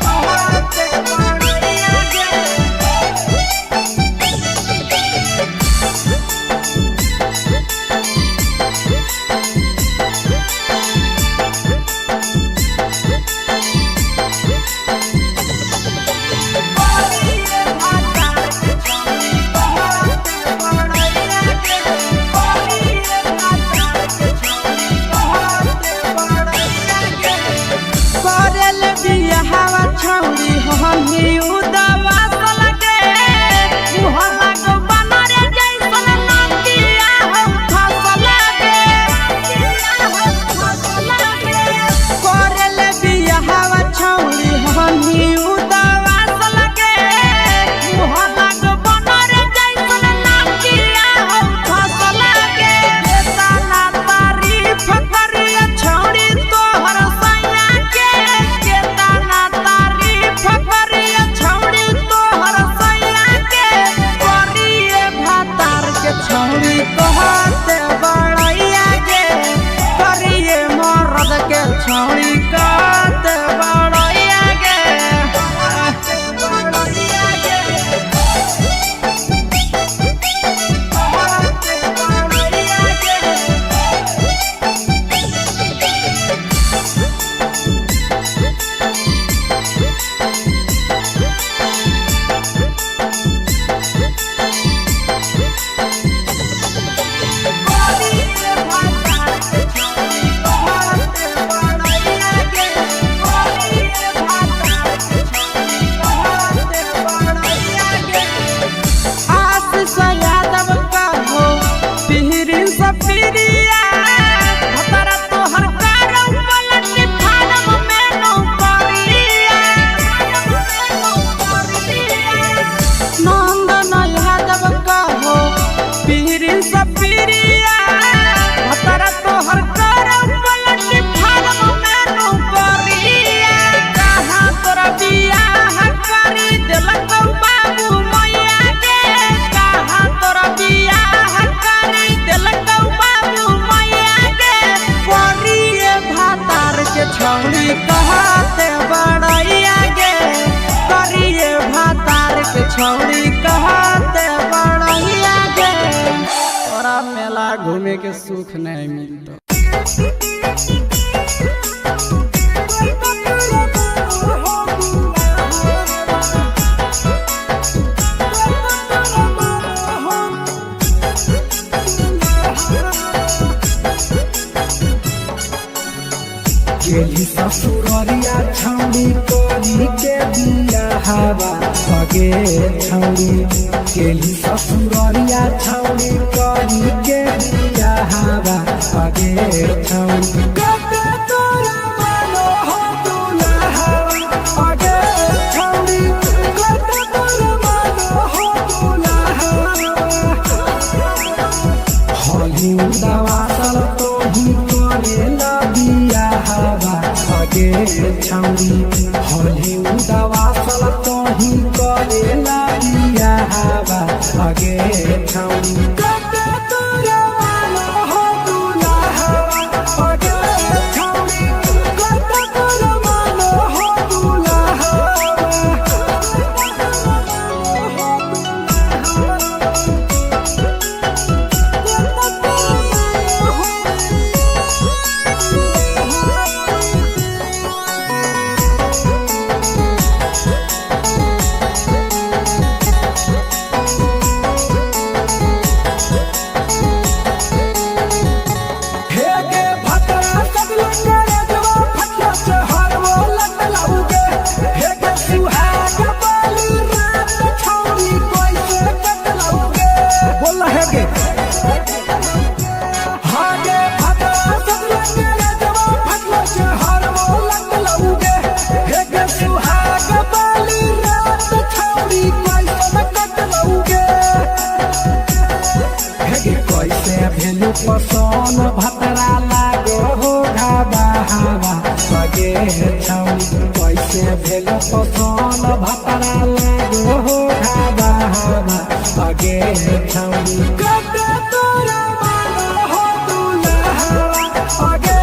कहते बड़ैया गे। करल बियाहवा छौड़ी हमही उदवा सलगे, मुहवा को बनर जैसन नतिया हौ फसल गे। करल बियाहवा छौड़ी हमही उदवा सलगे, मुहवा को बनर जैसन नतिया हौ फसल गे। केतना तारीफ करिया छौड़ी तोहर सैया के, केतना तारीफ करिया छौड़ी तोहर सैया के। करिए भातार के छौड़ी कहते बड़ैया गे, करिए मरद के छौड़ी कहते बड़ैया गे। बड़ैया गे, कहते बड़ैया गे। आशीष यादव का हो पीरी सपीरिया, भतरा तोहर करौ पलटी फारम में नौकरिया। नंदन यादव का हो पीरी सपीरिया, भतरा तोहर करौ पलटी फारम में नौकरिया। कहाँ तोरा बियाह करी देलकौ बाबू मैया गे, कहाँ तोरा बियाह करी देलकौ बाबू मैया गे। करिए भातार के छौड़ी कहते बड़ैया गे, करिए भातार के छौड़ी कहते बड़ैया गे। तोरा मेला घूमे के सुख नहीं मिलतो। गेली ससुररिया छौड़ी करी के दिया हवा अगे छौड़ी। गेली ससुररिया छौड़ी करी के दिया हवा अगे छौड़ी। कते तोरा मानो हो दुल्हा अगे छौड़ी, कते तोरा मानो हो दुल्हा। हली दवासल तोही करेला बिया हवा अगे छौरी। हली दवासल तोही करेला बिया हवा अगे छौरी। कते तोरा मानो हो दुल्हा अगे छौरी, कते तोरा मानो हो दुल्हा। हे गे भतरा सगला करे जवा फटला चहर वो लटलाउगे। हे गे सुहाग बाली रात छौरी कैसे कटलाउगे। बोल हे गे हागे भतरा सगला करे जवा फटला चहर वो लटलाउगे। हे गे सुहाग बाली रात छौरी कैसे कटलाउगे। हेगे कैसे भेलु पसन भतरा लागो हो घाबा हवा अगे छौरी। कैसे भेलु पसन भतरा लागो हो घाबा हवा अगे छौरी। कते तोरा मानो हो दुल्हा अगे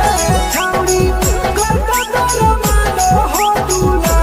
छौरी, कते तोरा मानो हो दुल्हा।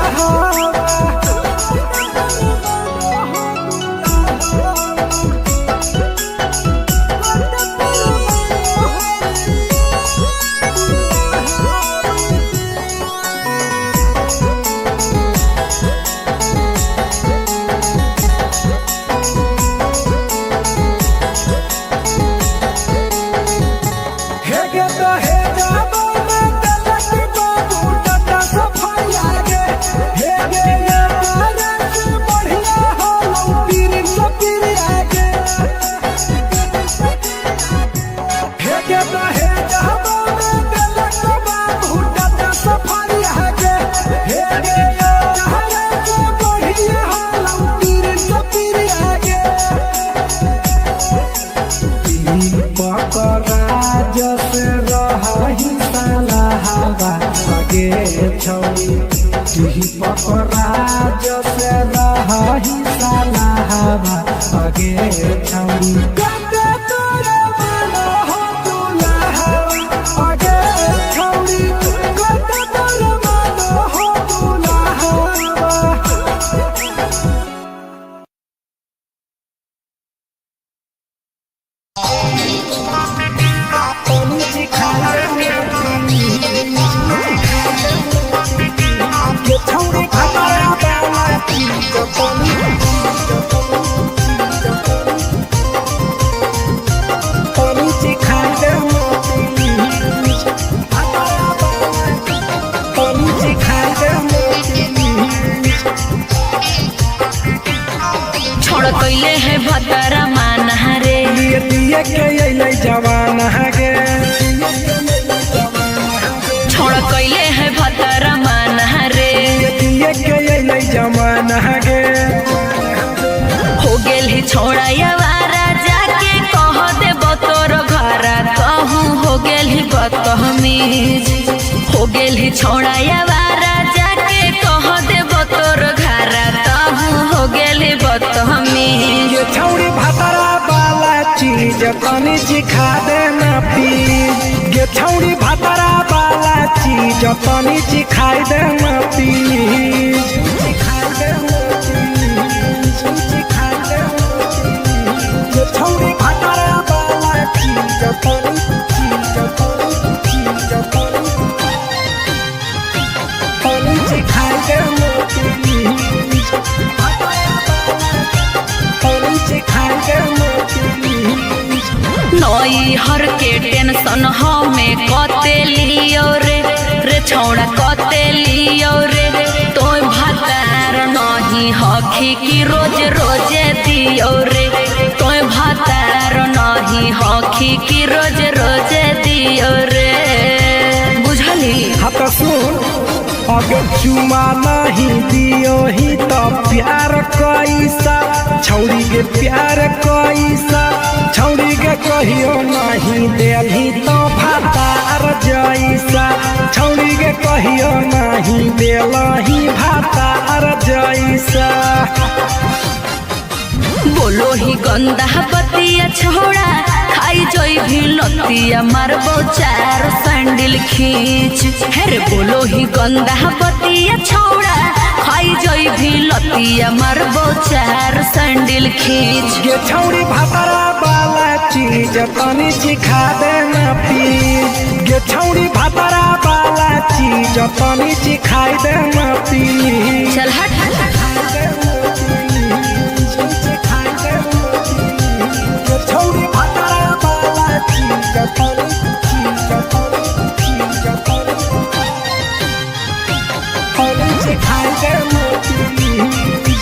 हे गे तो हे जाबो में तलक बाबू टाटा सफाई आगे। हे गे ये तारा से बढ़िया हो लौ पीर सपीर आगे। हे गे तो हे जाबो में तलक बाबू टाटा सफाई आगे। हे गे ये तारा से बढ़िया हो लौ पीर सपीर आगे। पकराजस रही साला हवा अगे छौरी। तुही पकराजस रही साला हवा अगे छौरी। कते तोरा मानो हो दुल्हा अगे छौरी, कते तोरा मानो हो दुल्हा। छोड़ कैले है भतरा माना रे। दिए दिए के अइलै जवान गे। छोड़ कैले है भतरा माना रे। दिए के अइलै जवान गे। हो गेल ही छोड़ा यावारा जाके कह दे तोर घरा कहूँ हो गेल ही बदतमीज। हो गेल ही छोड़ा यावारा जाके कह दे तोर घरा कहूँ हो गेल ही बदतमीज। ये छौड़ी भतरा वाला चीज तनी सिखा देना प्लीज। ये छौड़ी भतरा वाला चीज तनी सिखाई देना प्लीज। सिखाई देना प्लीज, सिखाई देना प्लीज। ये छौड़ी भतरा वाला चीज तनी चीज तनी चीज तनी तनी सिखाई देना प्लीज। तनी सिखाई देना प्लीज। नई हर के टेंशन हमें कते लियो रे रे छौड़ा कते लियो रे। तोय भातार नहीं हखी की रोज रोजे दियो रे। तोय भातार नहीं हखी की रोज रोजे दियो रे। बुझली? हाँ तो सुन, अगर चुमा नहीं दियो ही तो प्यार कैसा, छौड़ी के प्यार कैसा, छौड़ी के कहियो नहीं देलही तो भातार जैसा, छौड़ी के कहियो नहीं देलही भातार जैसा। बोलो ही गंदा बतिया छोड़ा, खाई जोई भी लतिया मारबो चार सैंडल खींच। हेरे बोलो ही गंदा बतिया छोड़ा, खाई जोई भी लतिया मारबो चार सैंडल खींच। ये छौड़ी भातारा वाला चीज तनी सिखा देना प्लीज, ये छौड़ी भातारा वाला चीज तनी सिखाई देना प्लीज। चल हट। छौड़ी भातारा वाला चीज तनी चीज तनी चीज तनी तनी सिखाई देना प्लीज,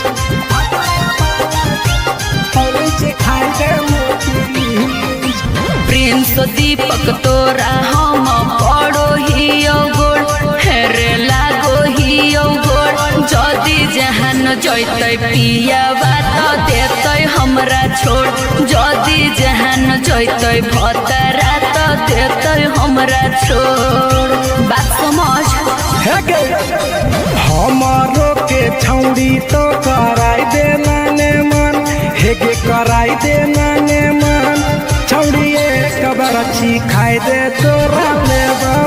तनी सिखाई देना प्लीज। प्रिंस दीपक तोरा हम पड़ो हियो गोड़, हेरे लागो हियो गोड़। जदि जहान जैतै पियावा त देतै हमरा छोड़। जदि जहान जैतै भतरा त देतै हमरा छोड़। बात समझ। हे गे, हमारो के छौड़ी तो कराई देना ने मन, हे गे कराई देना ने मन, छौड़ी एक बरछी खाई दे तोरा ले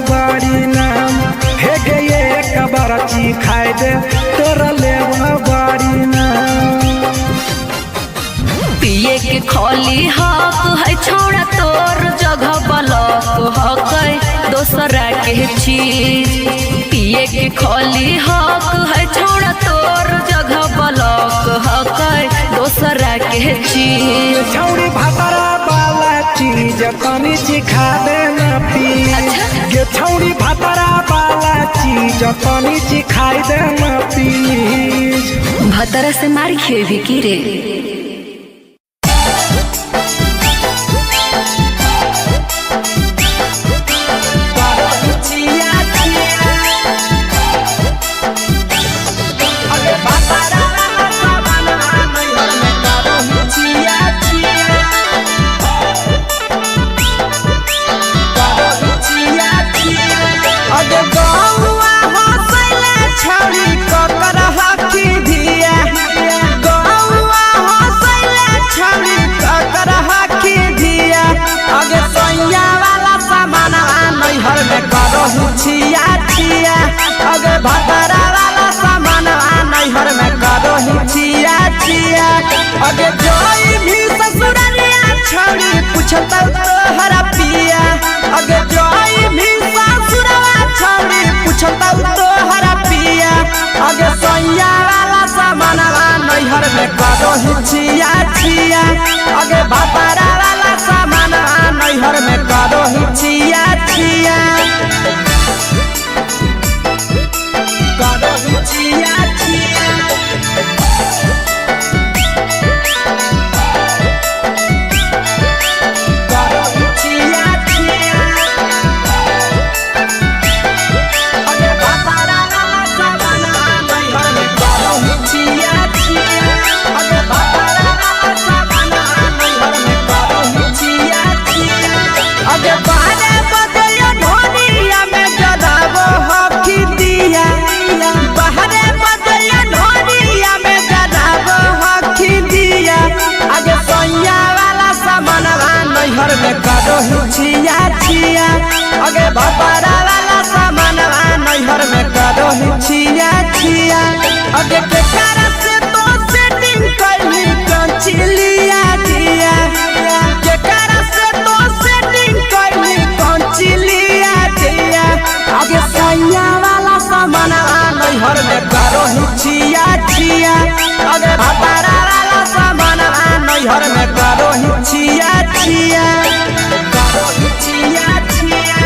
बाड़ी नाम, हे गे एक बरछी खाई दे तोरा ले बाड़ी नाम। पिए के खोली हक है छोड़ा, तोर जगह बलक हक है दोसरा के चीज। पिए के खोली हक है छोड़ा, तोर जगह बलक हक है दोसरा के चीज। छौड़ी भातारा वाला चीज तनी सिखा देना प्लीज, ये छौड़ी भातारा वाला चीज तनी सिखाई देना प्लीज। भतरा से मार खेबी की रे? छिया छिया अरे भातारा वाला सामान नैहर में करहु छिया छिया, करहु छिया छिया। अरे गौआ हंसैले छौड़ी ककर हकी धिया, गौआ हंसैले छौड़ी ककर हकी धिया। अगे सैया वाला सामान नैहर में करहु छिया छिया, अगे भतरा वाला सामान नैहर में करहु छिया छिया। अगे जोई भी ससुररिया छौड़ी पूछतौ तोहरा पिया, अगे जोई भी ससुरवा छौड़ी पूछतौ तोहरा पिया। अगे सैया वाला सामान नैहर में करहु छिया छिया, अगे भतरा वाला सामान नैहर में करहु छिया छिया, करहु छिया छिया। करहु छिया छिया। अगे भातारा वाला सामान नैहर में करहु छिया छिया, अगे भातारा वाला सामान नैहर में करहु छिया छिया। अगे बारे बजयो ढोलिया में जराबो हकी दिया, बाहरे बजयो ढोलिया में जराबो हकी दिया। अगे सैया वाला सामान नैहर में करहु छिया छिया, अगे भतरा वाला सामान नैहर में करहु छिया छिया। अगे के से तो सेटिंग कैली कंचिलिया दिया, के से तो सेटिंग कैली कंचिलिया दिया। अगे सैया वाला सामान नैहर में करहु छिया छिया, अगे भतरा वाला सामान नैहर में करहु छिया छिया, करहु छिया छिया।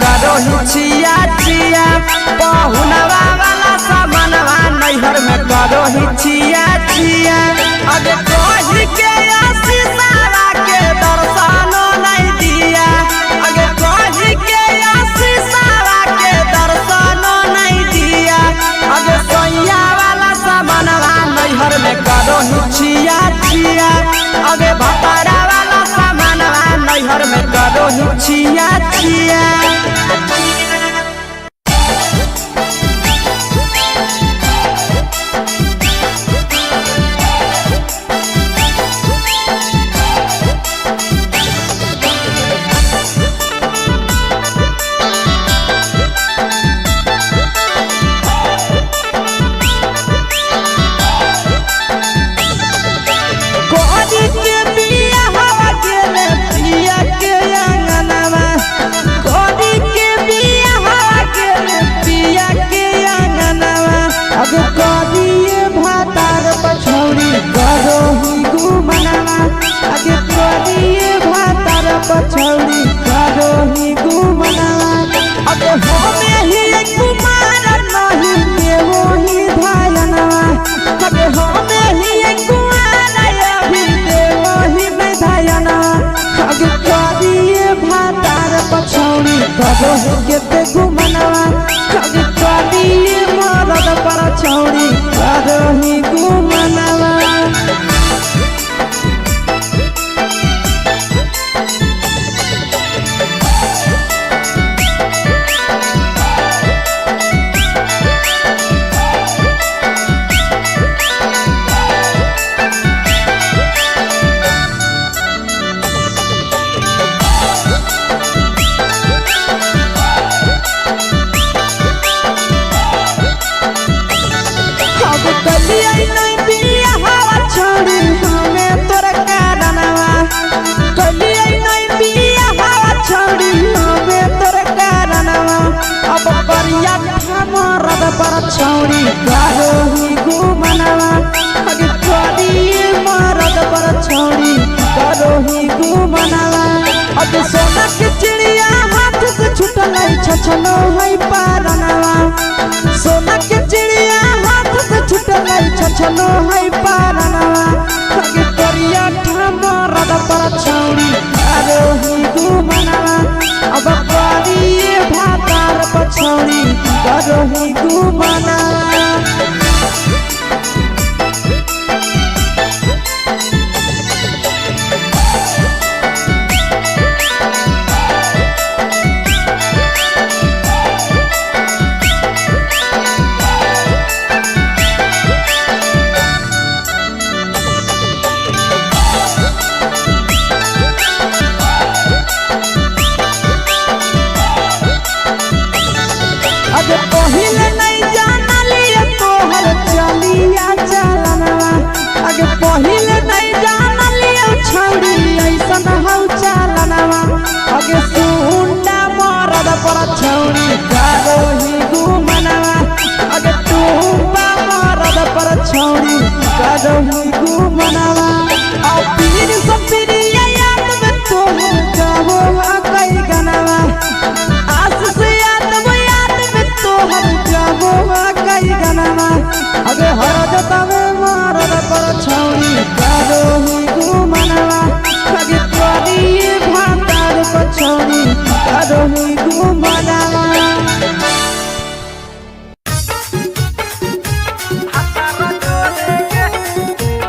करो ही छिया छिया। पहुनवा वाला सामानवा नैहर में करो ही छिया छिया। अगे कही के आशीषावा के दर्शनो नहीं दिया। अगे कही के आशीषावा के दर्शनो नहीं दिया। अगे सैया वाला सामानवा नैहर में करो ही छिया छिया। अगे भतारा वाला सामानवा नैहर में करो ही छिया छिया। कोरी के बिया हवा गेले पिया के आंगनवा। कोरी के बिया हवा गेले पिया के आंगनवा। अब कोरिए भातार पछौरी करो ही गुमनवा। अब कोरिए भातार पछौरी करो ही गुमनवा। अब होमे ही कुमार नहीं देवो ही धायनवा। अब होमे ही कुमार अभी देवो ही नहीं धायनवा। अब करिए भातार पछौरी करो ही केते गुमनवा। अब करिए मरद पर छौरी करो ही गुमनवा। अब कलिया नहीं बिया हवा छोड़ी हमें तोर कारणवा। कलिया नहीं बिया हवा छोड़ी हमें तोर कारणवा। अब परिया मरद पर छोड़ी करो ही गुमनवा। अब कलिए मरद पर छोड़ी करो ही गुमनवा। अब सोना के चिड़िया हाथ से छुटल छछनो है पारनवा। सोना के चिड़िया हाथ से छुटल छछनो है पारनवा। अगे करिया मरद पर छौरी करो ही गुमनवा। अब करिए भातार पछौरी करो ही गुमनवा। अबे पहिले नहीं जानलिए तोहर चलिया चलनवा। अगे पहिले नहीं जानलिए छौरी ऐसन हौ चलनवा। अगे सुंडा मरद पर छौरी करो ही गुमनवा। अगे टूबा मरद पर छौरी करो ही गुमनवा। आ पीर सपिरिया याद में तोहर गावो आ कई गनवा। आस से याद में याद में तोहर गावो आ कई गनवा। अगे हर जतावे मरद पर छौरी करो ही गुमनवा। अगे करिए भातार पर छौरी करो ही गुमनवा। Thank you.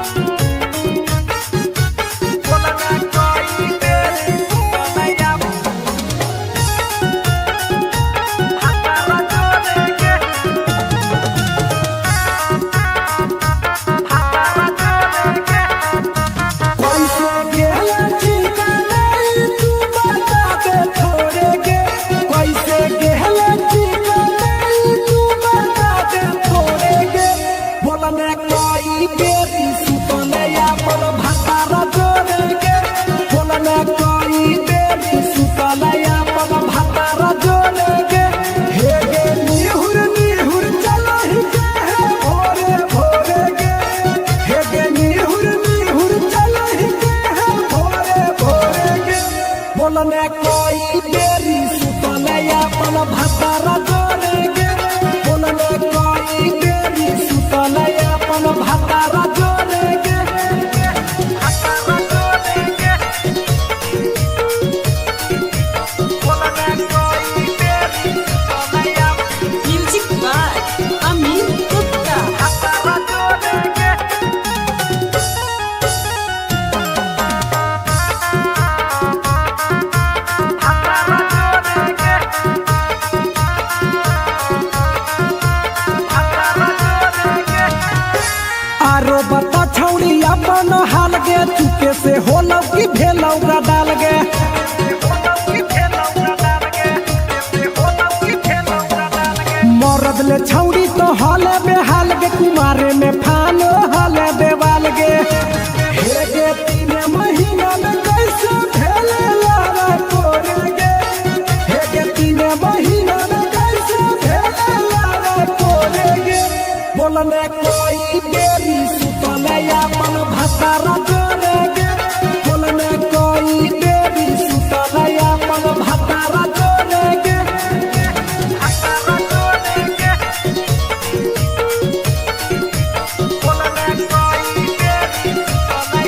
अपन भातारा जोरे गे। बोलने कोई बेरी सुतल अपन भातारा जोरे गे। भातारा जोरे गे। बोलने कोई बेरी सुतल म्यूजिक बाय अमित गुप्ता। भातारा जोरे गे। भातारा जोरे गे। भातारा जोरे गे। आरो बता छौड़ी अपन हाल गे, चुपे से होलौ की भेलौ डाल गे। मरद ले छौड़ी तो हाले बेहाल गे, कुमारे में फानो हाले बेवाल गे। हे गे तीन महीना में कैसे भेले लारा तोरे गे। हे गे तीन महीना में कैसे भेले लारा तोरे गे। बोलने कोई बेरी सुतल अपन भातारा जोरे गे। बोलने कोई बेरी सुतल अपन भातारा जोरे गे। भातारा जोरे गे। बोलने कोई बेरी सुतल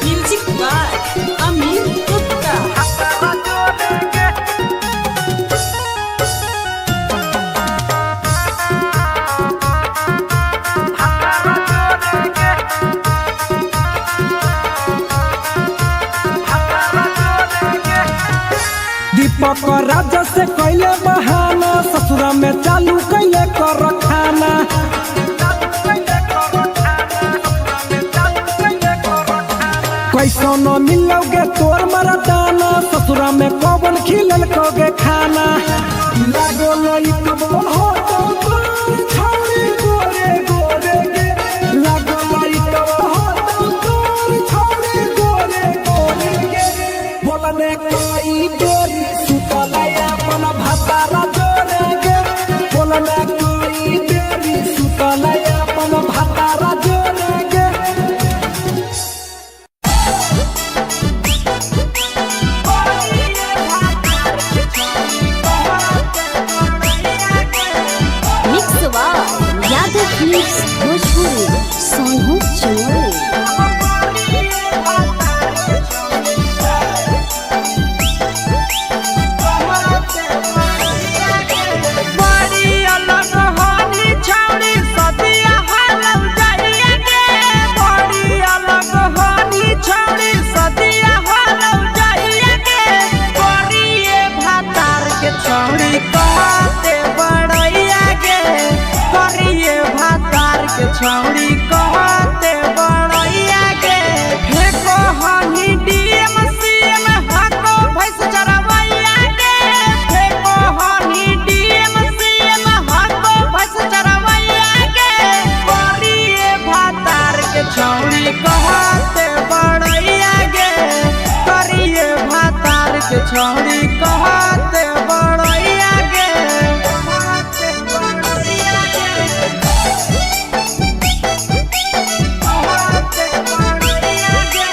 म्यूजिक बाय अमित गुप्ता। भातारा जोरे गे। भातारा जोरे गे। भातारा जोरे गे। दीपक राजा से कैले बहाना, ससुरा में चालू कैले कर खाना। कैसो न मिलोगे तोर मरदाना, ससुरा में कौन खिलल कोगे खाना। लागो लइकबो हो तो तोर छौरी गोरे गोरे गे। लागो लइकबो हो तो तोर छौरी गोरे गोरे गे। बोलने कोई बेरी सुतल अपन भातारा जोरे गे। बोलने कोई बेरी सुतल अपन भातारा जोरे गे। Mix by Yadav films Bhojpuri Sonu Chamoli. बड़ी अलग होनी छौड़ी सदिया हालौ जाइया गे। बड़ी अलग होनी छौड़ी सदिया हालौ जाइया गे। करिए भातार के छौड़ी कहते बड़ैया गे। करिए भातार के छौड़ी कहते बड़ैया गे। फेको हनी डीएम सीएम हको भैंस चरवैया गे। फेको हनी डीएम सीएम हको भैंस चरवैया गे। करिए भातार के छौड़ी कहते बड़ैया गे। करिए भातार के छौड़ी कहते बड़ैया गे। कहते बड़ैया गे। कहते बड़ैया गे।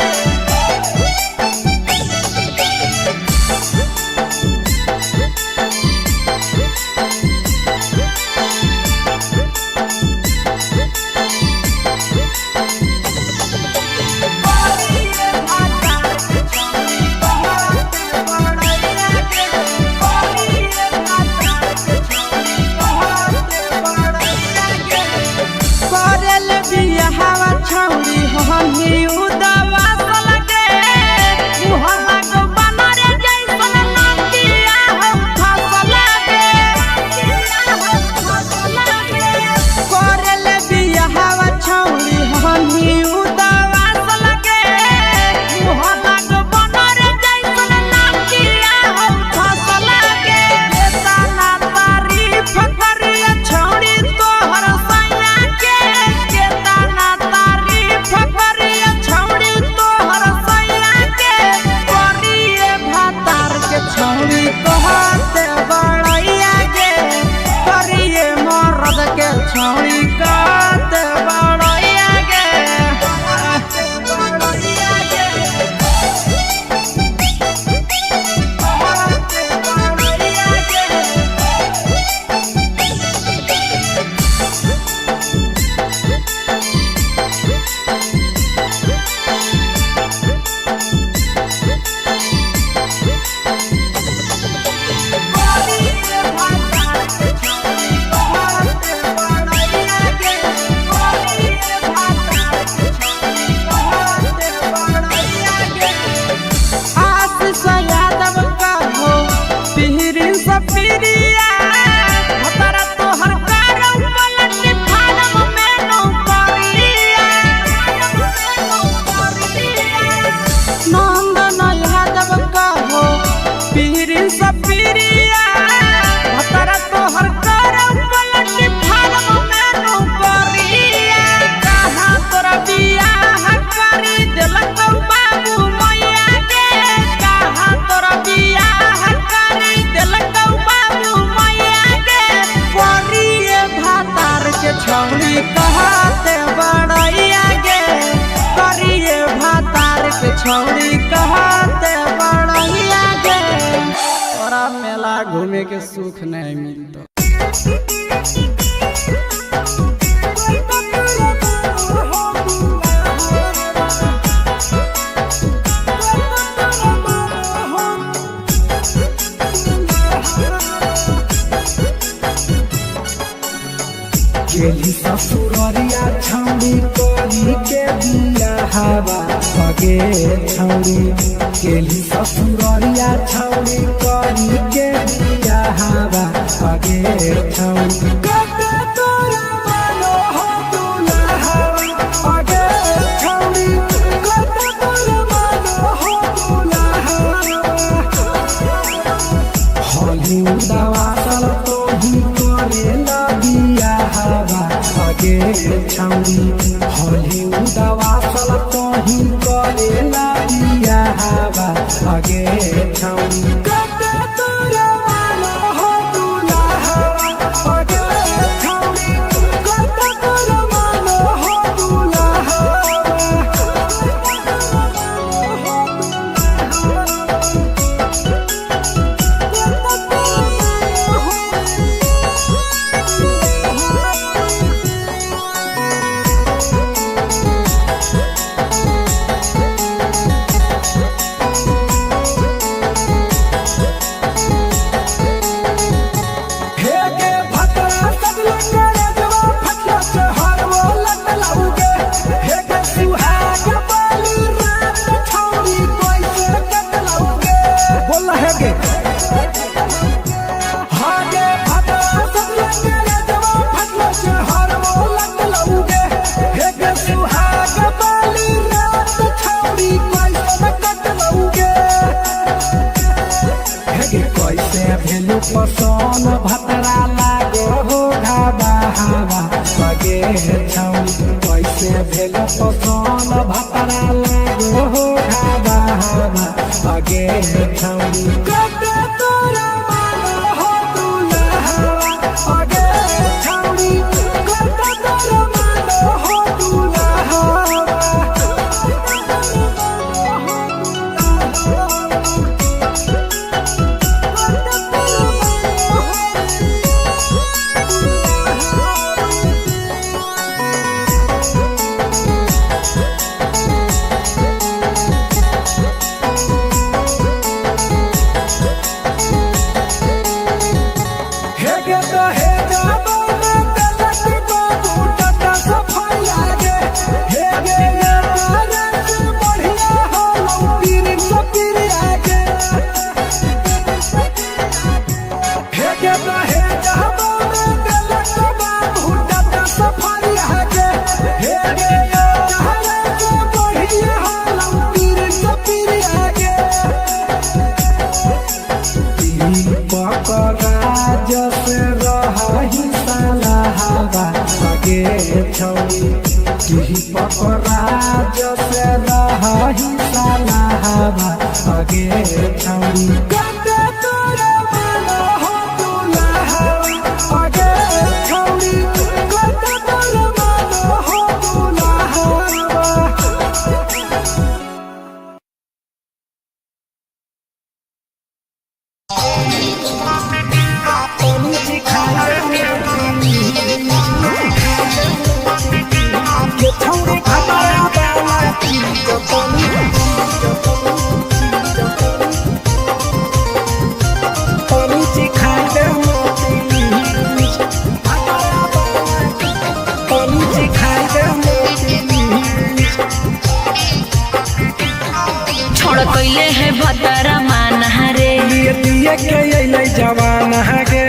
करेल बियाहवा छौड़ी हमी उदवा सलगे। मुहला गो बनरे जैसन नातिया हो फसल गे। करेल बियाहवा छौड़ी हमी उदवा सलगे। मुहला गो बनरे जैसन नातिया हो फसल गे। केतना तारीफ करिया छौड़ी तोहर सैया के। केतना तारीफ करिया छौड़ी रहे के सुख नहीं मिलता। गेली ससुररिया छौरी करी के बिया हवा सगे छौरी। गेली ससुररिया छौरी करी के बिया हवा सगे छौरी। कते तोरा मानो हो दुल्हा अगे छौरी, कते तोरा मानो हो दुल्हा। हॉलीवुड वासल तो ही करेला बिया हवा अगे छौरी। हॉलीवुड वासल तो ही करेला बिया हवा अगे छौरी। कते तोरा मानो हो दुल्हा अगे छौरी, कते तोरा मानो हो दुल्हा। हे गे भतरा सगला करे जवा फटला चहर वो लट लाउगे। हे गे सुहाग वाली रात छौरी कैसे कट लाउगे। बोल हे गे हा गे भतरा सगला करे जवा फटला चहर वो लट लाउगे। हे गे सुहाग वाली रात छौरी कैसे कट लाउगे। हेगे कैसे भेलु पसंद भतरा लागो हो घाबा हवा सगे छौरी। कैसे भेलु पसंद भतरा लागो हो घाबा हवा सगे छौरी। कते तोरा मानो हो दुल्हा अगे छौरी, कते तोरा मानो हो दुल्हा। हे गे तो हे जाबो ना तलक बाबू टटा सफाई आगे। हे गे ये तारा से बढ़िया हो लौ पीर सपीर आगे। हे गे तो हे जाबो ना तलक बाबू टटा सफाई आगे। हे गे ये तारा से बढ़िया हो लौ पीर सपीर आगे। पकराज से रही साला हवा सगे छौरी। पकराज से रही साला हवा सगे छौरी। कते तोरा मानो हो दुल्हा अगे छौरी, कते तोरा मानो हो दुल्हा। छोड़ कैले है भतरा माना रे। दिए के अइलै जवाना गे।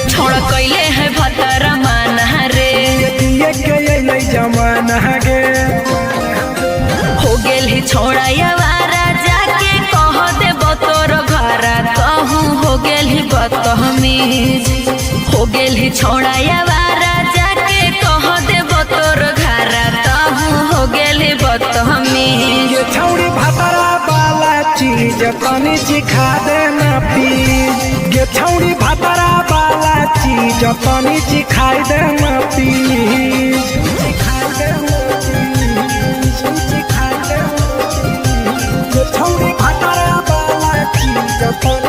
छोड़ कैले है भतरा माना रे। दिए के अइलै जवाना गे। हो गेल ही छोड़ा यावारा जाके कह दे तोर घरा कहूँ हो गेल ही बदतमीज। हो गेल ही छोड़ा यावारा जाके कह दे तोर घरा कहूँ हो गेल ही बदतमीज। ये छौरी भतरा वाला चीज तनी सिखा देना प्लीज। ये छौरी भतरा वाला चीज तनी सिखाई देना प्लीज। सिखाई देना प्लीज, सिखाई देना प्लीज। ये छौरी भतरा वाला चीज तनी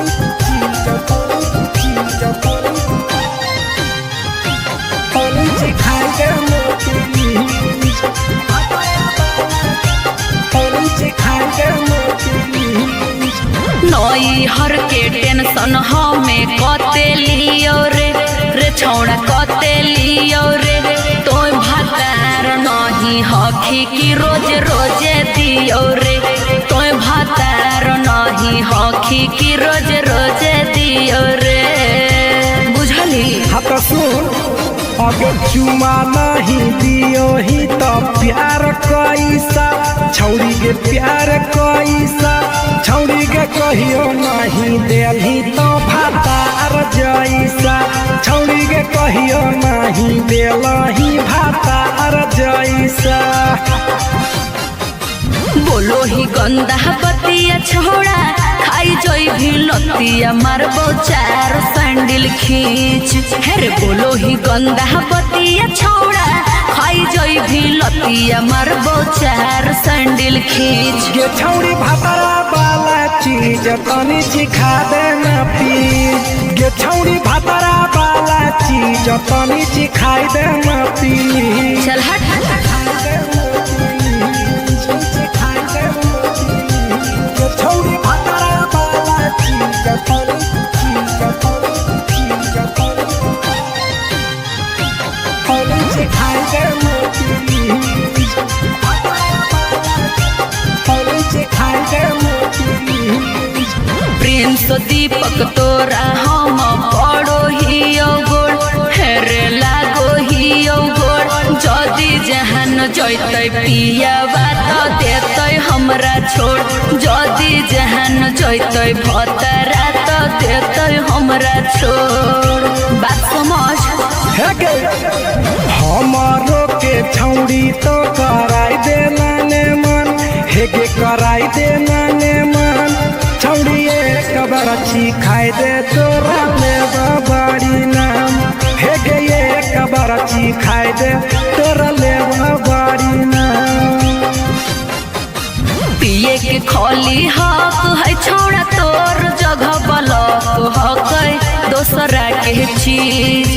नैहर के टेंशन हमें कते लियो रे, रे छौड़ा कते लियो रे। तोय भातार नहीं हखी की रोज रोजे दियो रे, तोय भातार नहीं हखी की रोज रोजे दियो रे। बुझली? हाँ तो सुन, अगर चुमा नहीं दियो ही तो प्यार कैसा, छौड़ी के प्यार कैसा, छौड़ी के कहियो नहीं देलही तो भातार जैसा, छौड़ी के कहियो नहीं देलही भातार जैसा। बोलो ही गंदा बतिया छोड़ा, खाई जोई भी लतिया मारबो चार सैंडल खींच। हेरे बोलो ही गंदा बतिया छोड़ा, खाई जोई भी लतिया मारबो चार सैंडल खींच। ये छौड़ी भातारा वाला चीज तनी सिखा देना प्लीज, ये छौड़ी भातारा वाला चीज तनी सिखाई देना प्लीज। चल हट। छौड़ी भातारा वाला चीज तनी चीज तनी चीज तनी तनी सिखाई देना प्लीज, तनी सिखाई देना प्लीज। प्रिंस दीपक तोरा हम पड़ो हियो गोड़, हेरे लागो हियो गोड़। जदि जहान जैतै पियावा त देतै हमरा छोड़, जदि जहान जैतै भतरा त देतै हमरा छोड़। बात समझ। हे गे, हमारो के छौड़ी तो कराई देना ने मन, हे गे कराई देना ने मन, छौड़ी एक बार खाई दे तोरा में बाड़ी नाम, हे गे एक बार खाई दे तोरा ले बाड़ी नाम। पिए के खोली हक है छोड़ा, तोर जगह बलक हक है दोसरा के चीज।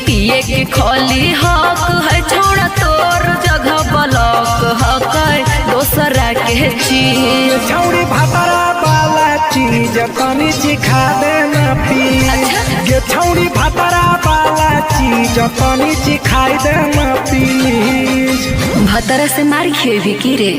पिए के खोली हक है छोड़ा, तोर जगह बलक हक है दोसरा के चीज। छौड़ी भातारा वाला चीज तनी सिखा देना प्लीज, ये छौड़ी भातारा वाला चीज तनी सिखाई देना प्लीज। भतरा से मार खेबी की रे?